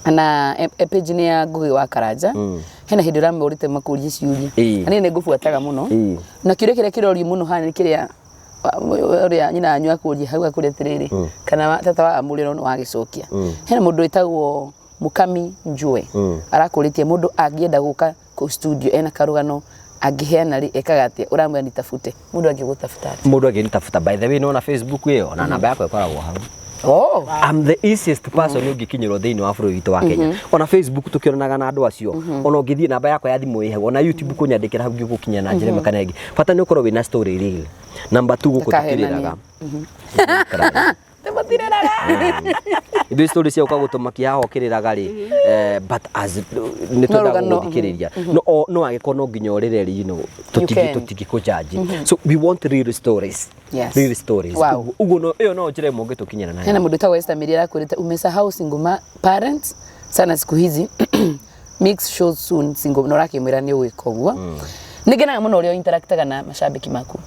na page-inĩ ya Ngugi wa Karanja, hena hĩndĩ ũramorĩte makũrie ciũria. Na niĩ nĩ ngũbuataga mũno. Na kĩũria kĩrĩa kĩrorio mũno haha nĩ kĩrĩa ũrĩa nyina wanyu akũria hau, akũria atĩrĩrĩ, kana tata wa amũrĩro nĩ wagĩcokia. Hena mũndũ wĩtagwo Mũkami Njue arakũrĩtie, mũndũ angĩenda gũka kũ studio ena karũgano angĩheana rĩ, ekaga atĩa? Ũramwĩra nitafute, mũndũ angĩgũtafuta atĩa? Mũndũ angĩnitafuta, by the way, nona Facebook ĩyo na namba yakwa ĩkoragwo hau. Oh. I'm the easiest person ũngĩkinyĩrwo thĩinĩ wa bũrũri witũ wa Kenya. Ona Facebook tũkĩonanaga na andũ acio, ona ũngĩthiĩ, namba yakwa ya thimũ ĩ hau, ona YouTube kũnyandĩkĩra hau, ngĩgũkinya na njĩra ĩmwe kana ĩngĩ. Bata nĩ ũkorwo wĩna story real. Number 2, gũkũ Ndakahenanie. tũkĩrĩraga. Tũmatireraga. Ithuĩ story cia ũka gũtũmakia haha ũkĩrĩraga rĩ, but as nĩ twendaga rũgano, gũgũthikĩrĩria, no angĩkorwo no nginya ũrĩre rĩ, can. Tũtingĩkũjudge. So we want real stories. Yes. Real stories. Wow. Ũguo ĩyo no njĩra ĩmwe ũngĩtũkinyĩra nayo. Hena mũndũ wĩtagwo Esther Miri arakwĩrĩte umesahau single parents sana siku hizi, mix shows soon single, na ũrakĩmwĩra nĩ ũgwĩka ũguo. Nĩ ngenaga mũno ũrĩa interactaga na macambĩki maku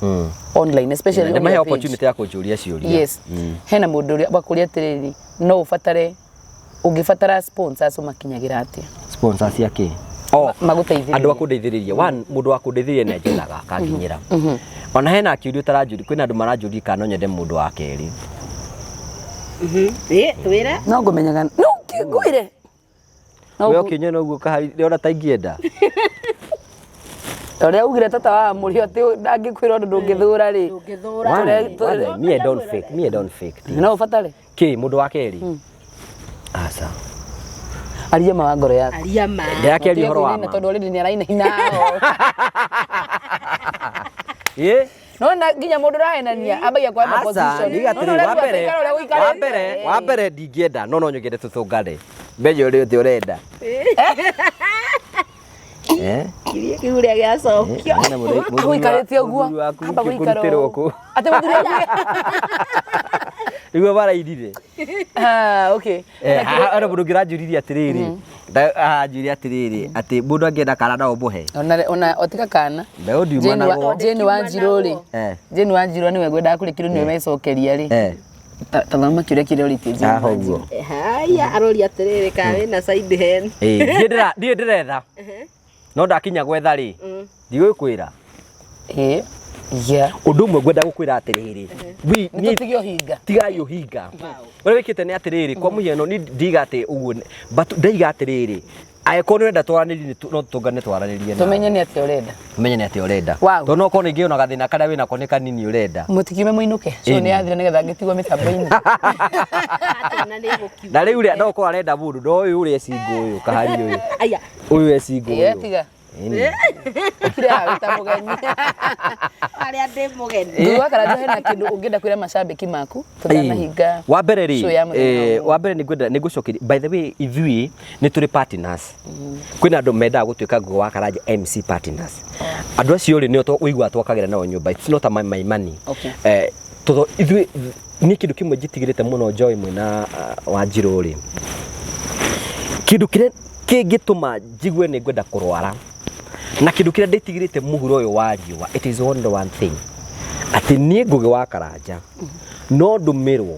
online, especially on Nĩ mahe your page. opportunity ya kũnjũria ciũria. Yes. Hena mũndũ ũrĩa wakũria atĩrĩrĩ, no ũbatare, ũngĩbatara sponsors ũmakinyagĩra atĩa? Sponsors cia kĩ? Oh, Magũteithĩrĩrie. Andũ a kũndeithĩrĩria, one, mũndũ wa kũndeithĩrĩria nĩ anjethaga akanginyĩra. Ona hena akĩũria ũtaranjũria, kwĩna andũ maranjũria kana no nyende mũndũ wa kerĩ. Ĩ, twĩre. No ngũmenyaga no ngwĩre. No We ũkĩnyona ũguo kahari ndĩrona ta ingĩenda. Ũrĩa ugire tata wa mũrĩo atĩ ndangĩkwĩra ũndũ ndũngĩthũra rĩ. Ndũngĩthũra. One, one, me I don't fake, me I don't fake things. No ũbatare. Kĩ mũndũ wa kerĩ? Aca. Aria ma wa ngoro yaku. Aria ma. Ndĩrakĩaria ũhoro wa Tũtige ma. kũinaina tondũ already nĩ arainaina. Ĩ? Nona nginya mũndũ ũrahenania ambagia kwa Aca, position. ndiga Nona atĩrĩrĩ, ũrĩa wa mbere, ũikara ũrĩa ũikarĩte. wa mbere ndingĩenda, no nyongere tũtũngane. Menya ũrĩa ũtĩ ũrenda. Eh? Kiria kĩu ũrĩa gĩacokio. Hena mũthuri Agũikarĩte ũguo. mũthuri waku Amba gũikara ũkĩkũrutĩrwo ũũ. kũ. Atĩ mũthuri waku. Nĩguo barairire. Ah, okay. Eh, haha hena mũndũ ũngĩ ũranjũririe atĩrĩrĩ, aranjũria atĩrĩrĩ, atĩ mũndũ angĩenda kana no ũmũhe. Ona otika kana. Mbeũ ndiuma naguo. Jane Wanjirũ rĩ. Jane Wanjirũ nĩwe ngwendaga kũrĩkĩrwo nĩwe wecokeria rĩ. Ta thoma kĩũria kĩrĩa ũrĩtie Jane Haha Wanjirũ. ũguo. Haya, aroria atĩrĩrĩ, kana wĩna side hen. Ĩĩ, niĩ ndĩretha. No ndakinya gwetha rĩ, ndigũkwĩra. Ĩĩ. Yeah. Ũndũ ũmwe ngwenda gũkwĩra atĩrĩrĩ, Nĩ tũtige ũhinga. Tigai ũhinga. Ũrĩa wĩkĩte nĩ atĩrĩrĩ, kwa mũhiano ni ndiga atĩ ũguo, but ndaiga atĩrĩrĩ, angĩkorwo nĩ ũrenda twaranĩrie, no tũngane twaranĩrie nawe. Tũmenye nĩ atĩa ũrenda. Tũmenye nĩ atĩa ũrenda. Wow. Tondũ no korwo ningĩ ona gathĩna karĩa wĩnako nĩ kanini ũrenda. Mũtikiume mũinũke. So Ĩni. nĩ yathira nĩgetha ngĩtigwo mĩtambo-inĩ. Atona nĩ gũkiuga. Na rĩu rĩ, no ũkorwo arenda mũndũ, no ũyũ ũrĩa e single ũyũ, kahari ũyũ. Aya. Ũyũ e single Ĩĩ, ũyũ. tiga. Ĩni. Ũkire haha wĩ ta mũgeni. Harĩa ndĩ mũgeni. Ngugi wa Karanja, hena kĩndũ ũngĩenda kwĩra macambĩki maku tũtanahinga Wa mbere rĩ, show ya mũthenya wa wa mbere nĩ ngwenda nĩ ngũcokeria, by the way, ithuĩ nĩ tũrĩ partners. Kwĩna andũ mendaga gũtuĩka Ngugi wa Karanja MC partners. Andũ acio rĩ, nĩo ũiguaga twakagĩra nao nyũmba. It's not a my money. Okay. Tondũ ithuĩ niĩ kĩndũ kĩmwe njĩtigĩrĩte mũno Joy mwĩna Wanjirũ rĩ, kĩndũ kĩrĩa kĩngĩtũma njigue nĩ ngwenda kũrwara na kĩndũ kĩrĩa ndĩtigĩrĩte mũhuro ũyũ wa riũa, it is only one thing, atĩ niĩ Ngugi wa Karanja no ndũmĩrwo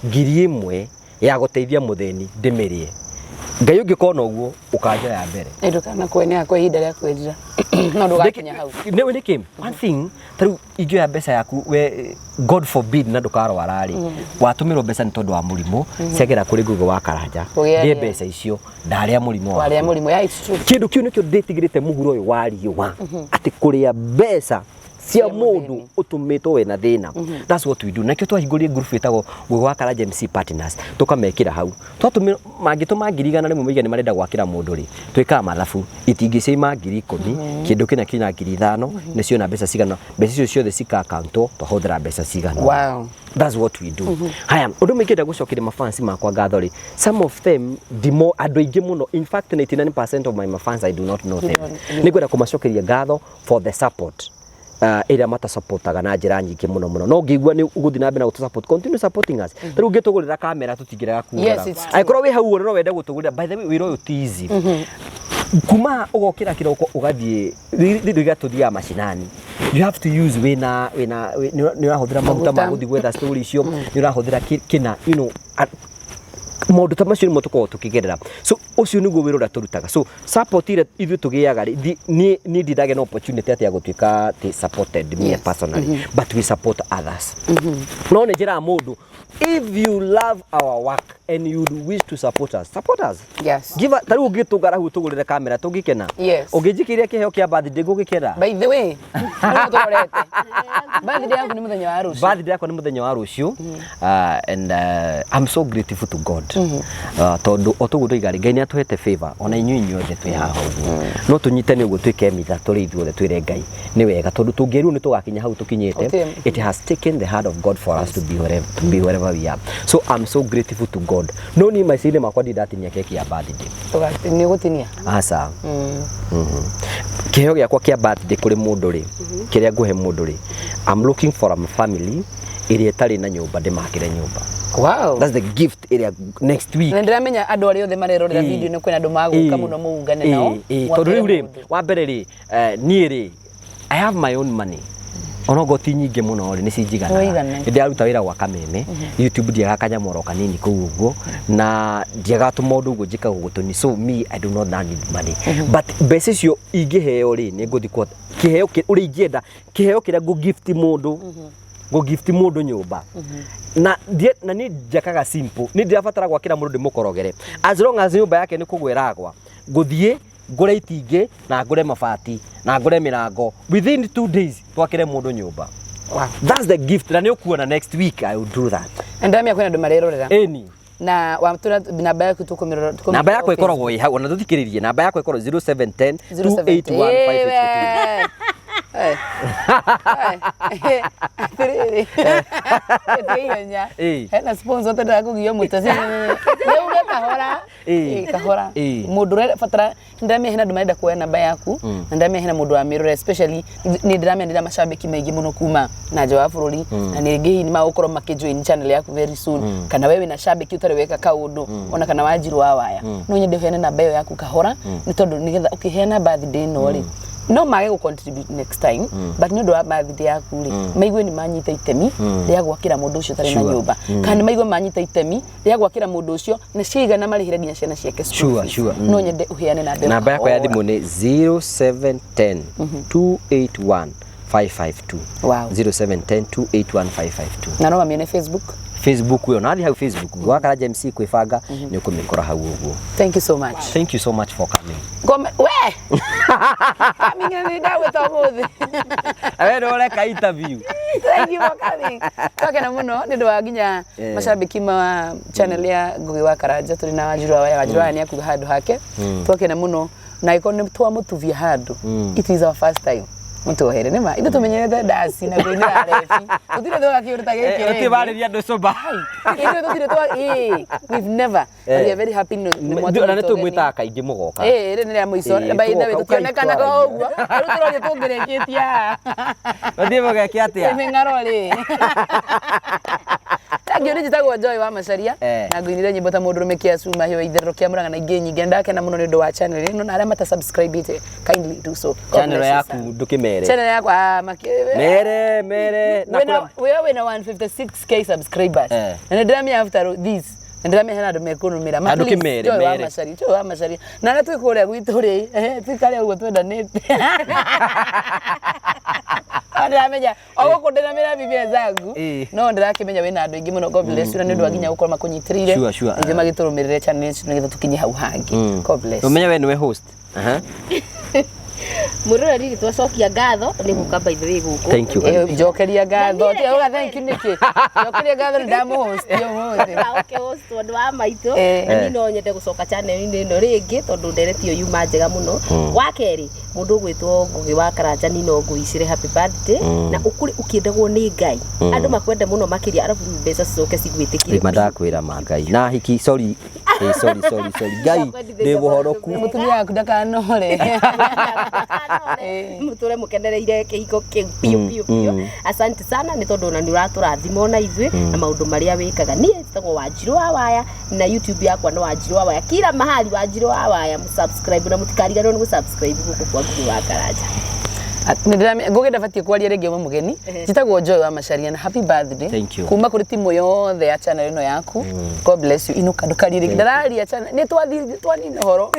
1000 ya gũteithia mũthĩni ndĩmĩrĩe. Ngai ũngĩkona ũguo ũkanjoya mbere. Ĩ, ndũkanakwene hakwa ihinda rĩa kwĩrira. No ndũgakinya hau. Nĩ nĩkĩ one thing, ta rĩu ingĩoya mbeca yaku we, God forbid, na ndũkarwara rĩ, watũmĩrwo mbeca nĩ tondũ wa mũrimũ, ciagera kũrĩ Ngugi wa Karanja, Kũgĩa ndĩe rĩa. Mbeca icio ndarĩa mũrimũ Warĩa waku. mũrimũ, yeah, it's true. Kĩndũ kĩu nĩkĩo ndĩtigĩrĩte mũhuro ũyũ wa riũa, atĩ kũrĩa mbeca cia Cia mũndũ mũthĩni. ũtũmĩtwo wĩna thĩna. That's what we do. Nakĩo twahingũrire group ĩtagwo Ngugi wa Karanja MC Partners, tũkamekĩra hau. Twatũmĩra mangĩtũma 100,000 maiga nĩ marenda gwakĩra mũndũ rĩ, twĩkaga mathabu, itingĩ ciaima 10,000, kĩndũ kĩna kĩna 5,000, nĩ ciona mbeca cigana, mbeca icio ciothe cika-accountwo twahũthĩra mbeca cigana. That's what we do. Haya, ũndũ ũmwe ingĩenda gũcokeria mafans makwa ngatho rĩ, some of them ndimo, andũ aingĩ mũno, in fact 99% of my mafans, I do not know them. Nĩ ngwenda kũmacokeria ngatho for the support ĩrĩa matasupportaga na njĩra nyingĩ mũno mũno, no ngĩigua nĩ ũgũthiĩ na mbere na gũtũ support, continue supporting us. Ta rĩu ũngĩtũgũrĩra kamera tũtingĩrega kuona. Yes, it's true. Angĩkorwo wĩ hau ũguo no wende gũtũgũrĩra, by the way, wĩra ũyũ ti easy, kuma ũgokĩra kĩroko ũgathiĩ rĩrĩa tũthiaga macinani, you have to use wĩna wĩna nĩ ũrahũthĩra maguta ma Maguta. gũthiĩ gwetha story icio, nĩ ũrahũthĩra kĩna, maũndũ ta macio nĩmo tũkoragwo tũkĩgerera. So ũcio nĩguo wĩra ũrĩa tũrutaga. So support ĩrĩa ithuĩ tũgĩaga rĩ, niĩ ndindagĩa na opportunity atĩ ya gũtuĩka atĩ supported me personally, but we support others. No nĩ njĩraga mũndũ, if you love our work and you wish to support us, support us. Give ta rĩu ũngĩtũngara hau tũgũrĩre kamera tũngĩkena. Ũngĩnjikĩria kĩheo kĩa birthday ngũgĩkena. By the way, nĩ tũrorete birthday yaku nĩ mũthenya wa rũciũ. Birthday yakwa nĩ mũthenya wa rũciũ, and I'm so grateful to God, tondũ o toguo ndoiga rĩ, Ngai nĩ atũhete favor ona inyuĩ inyuothe twĩ haha ũguo, no tũnyitane ũguo twĩke mitha tũrĩ ithuothe twĩre Ngai nĩ wega, tondũ tũngĩrwo nĩ tũgakinya hau tũkinyĩte. It has taken the hand of God for us to be wherever we are, so I'm so grateful to God. No niĩ maica-inĩ makwa ndirĩ ndatinia keki ya birthday. Nĩ ũgũtinia? Aca. Kĩheo gĩakwa kĩa birthday kũrĩ mũndũ rĩ, kĩrĩa ngũhe mũndũ rĩ, I'm looking for a family ĩrĩa ĩtarĩ na nyũmba, ndĩmakĩre nyũmba. That's the gift ĩrĩa next week. Na ndĩramenya andũ arĩa othe marerorera video nĩ kwĩna andũ magũka mũno mũungane nao. Tondũ rĩu rĩ, mwakĩre mũndũ. Wa mbere rĩ, niĩ rĩ, I have my own money, onogo ti nyingĩ mũno rĩ, nĩ cinjiganaga. Nĩwaigana. Nĩ ndĩraruta wĩra gwa kameme YouTube, ndiaga kanyamoro kanini kũu ũguo, na ndiaga tũmaũndũ ũguo njĩkaga ũguo tũnini. So me, I do not need money, but mbeca icio ingĩheo rĩ, nĩ ngũthiĩ kwa kĩheo ũrĩa ingĩenda, kĩheo kĩrĩa ngũ gift mũndũ, ngũ gift mũndũ nyũmba. Na ndie na niĩ njakaga simple, nĩ ndĩrabatara gwakĩra mũndũ ndĩmũkorogere, as long as nyũmba yake nĩ kũgwa ĩragwa, ngũthiĩ ngũre itingĩ na ngũre mabati na ngũre mĩrango, within 2 days twakĩre mũndũ nyũmba. That's the gift, na nĩ ũkuona next week I will do that. Na ndĩramenya kwĩna andũ marerorera. Ĩni. Na watũra namba yaku tũkũmĩrora. Namba yakwa ĩkoragwo ĩ hau, ona tũthikĩrĩrie, namba yakwa ĩkoragwo 0710 281 552. Atirĩrĩ, ĩtie ihenya. Hena sponsor ũtendaga kũgio mũtĩ nĩ uge kahora. Kahora. Mũndũ ũrabatara, ndĩramenya hena andũ marenda kuoya namba yaku, na ndĩramenya hena mũndũ wamĩrora, especially nĩ ndĩramenya ndĩna macambĩki maingĩ mũno kuma na nja wa bũrũri, na ningĩ hihi nĩ magũkorwo makĩjoin channel yaku very soon, kana we wĩna cambĩki ũtarĩ weka kaũndũ ona kana wanjiru wa waya, no nyende ũheane namba ĩyo yaku kahora, nĩ tondũ nĩgetha ũkĩheana birthday ĩno rĩ, no mage gũ contribute next time, but nĩ ũndũ wa birthday yaku rĩ, maigue nĩ manyita itemi rĩa gwakĩra mũndũ ũcio ũtarĩ na nyũmba, kana nĩ maigue manyita itemi rĩa gwakĩra mũndũ ũcio na ciigana marĩhĩre nginya ciana ciake school fees. No nyende ũheane namba ĩyo Namba yakwa ya kahora. thimũ nĩ 0710 281 552. 0710 281 552. Na no mamĩone Facebook? Facebook ĩyo, nathiĩ hau Facebook Gwakaranja MC kwĩbanga, nĩ ũkũmĩkora hau ũguo. Thank you so much. Thank you so much for coming. Ngome we coming na nĩ ndagwĩta ũmũthĩ. We nĩ ũreka interview. Thank you for coming. Twakena mũno nĩ ũndũ wa nginya macambĩki ma channel ya Ngugi wa Karanja, tũrĩ na Wanjiru wa Waya. Wanjiru wa Waya nĩ akuga handũ hake. Twakena mũno na ĩkorwo nĩ twamũtubia handũ, it is our first time, mũtuohere nĩ ma ithuĩ tũmenyerete ndaci na kũinĩra rebi, tũtirĩ twoka kĩũndũ ta gĩkĩ Ũtirĩ rĩngĩ. warĩria andũ sober. Ithuĩ tũtirĩ twa ĩĩ, we've never, and we are very happy nĩ Ona mwatũnyita nĩ ũgeni. tũmwĩtaga kaingĩ mũgoka. Ĩĩ, rĩrĩ nĩ rĩa mũico. By the way, tũgoka, tũtionekanaga ũkaitwara. o ũguo rĩu tũroria tũngĩrĩkĩtie haha. Ũthiĩ mũgeke atĩa? Mĩng'aro rĩ. Thank you, nĩ njĩtagwo Joy wa Macaria na ngũinire nyĩmbo ta mũndũrũme kĩa cuma hiyo itherero kĩa Murang'a na ingĩ nyingĩ. Ndakena mũno nĩ ũndũ wa channel ĩno, na arĩa mata subscribe kindly do so. God Channel bless you, yaku sir. ndũkĩmere. Channel yakwa, ah, Mere mere na wĩna wĩna 156K subscribers, na nĩ ndĩramenya after this Na ndĩramenya hena andũ mekũnũmĩra. Ma Andũ please, kĩmere, Joy wa mere. Macharia, Joy wa Macharia. Na arĩa twĩ kũrĩa gwitũ rĩ, tuikare ũguo twendanĩte. No ndĩramenya o gũkũ ndĩna mĩrambi mĩenzangu no ndĩrakĩmenya wĩna andũ aingĩ mũno. God bless you na nĩ ũndũ wa nginya gũkorwo makũnyitĩrĩire Sure. ithuĩ magĩtũrũmĩrĩre channel ici nĩgetha tũkinye hau hangĩ. God bless. Ũmenye we nĩwe host. Aha. Mwĩroreri, twacokia ngatho nĩ gũka, by the way, gũkũ. Thank you. Njokeria ngatho. Na niĩ Tiga uga thank you nĩkĩ? Njokeria ngatho nĩ ndamũhost ũmũthĩ. Ũkĩhost andũ a maitũ. Na niĩ no nyende gũcoka channel-inĩ ĩno rĩngĩ tondũ ndereti ĩyo yuma njega mũno. Wa kerĩ, mũndũ ũgwĩtwo Ngũgĩ wa Karanja, ni no ngũicĩre happy birthday na ũkũrĩ ũkĩendagwo nĩ Ngai, andũ makwende mũno makĩria, arabu rĩu mbeca cicoke cigwĩtĩkire. Rĩma ndakwĩra ma Ngai na hiki, sorry. Sorry, sorry, sorry. Ngai ndĩ mũhoroku. Mũtumia waku ndakanore. Mũtũre mũkenereire kĩhiko kĩu biũ biũ biũ. Asante sana nĩ tondũ ona nĩ ũratũrathima ona ithuĩ na maũndũ marĩa wĩkaga. Niĩ njĩtagwo Wanjirũ wa Waya na YouTube yakwa nĩ Wanjirũ wa Waya, kila mahali Wanjirũ wa Waya. Mũsubscribe na mũtikariganĩrwo nĩ gũsubscribe gũkũ kwa Ngũgĩ wa Karanja. Ngũgĩ ndabatiĩ kwaria rĩngĩ ũmwe mũgeni. Njĩtagwo Joy wa Macharia na happy birthday Thank you. kuma kũrĩ timu yothe ya channel ĩno yaku. God bless you. Inũka, ndũkarie rĩngĩ, ndararia channel nĩ twathi twanina ũhoro.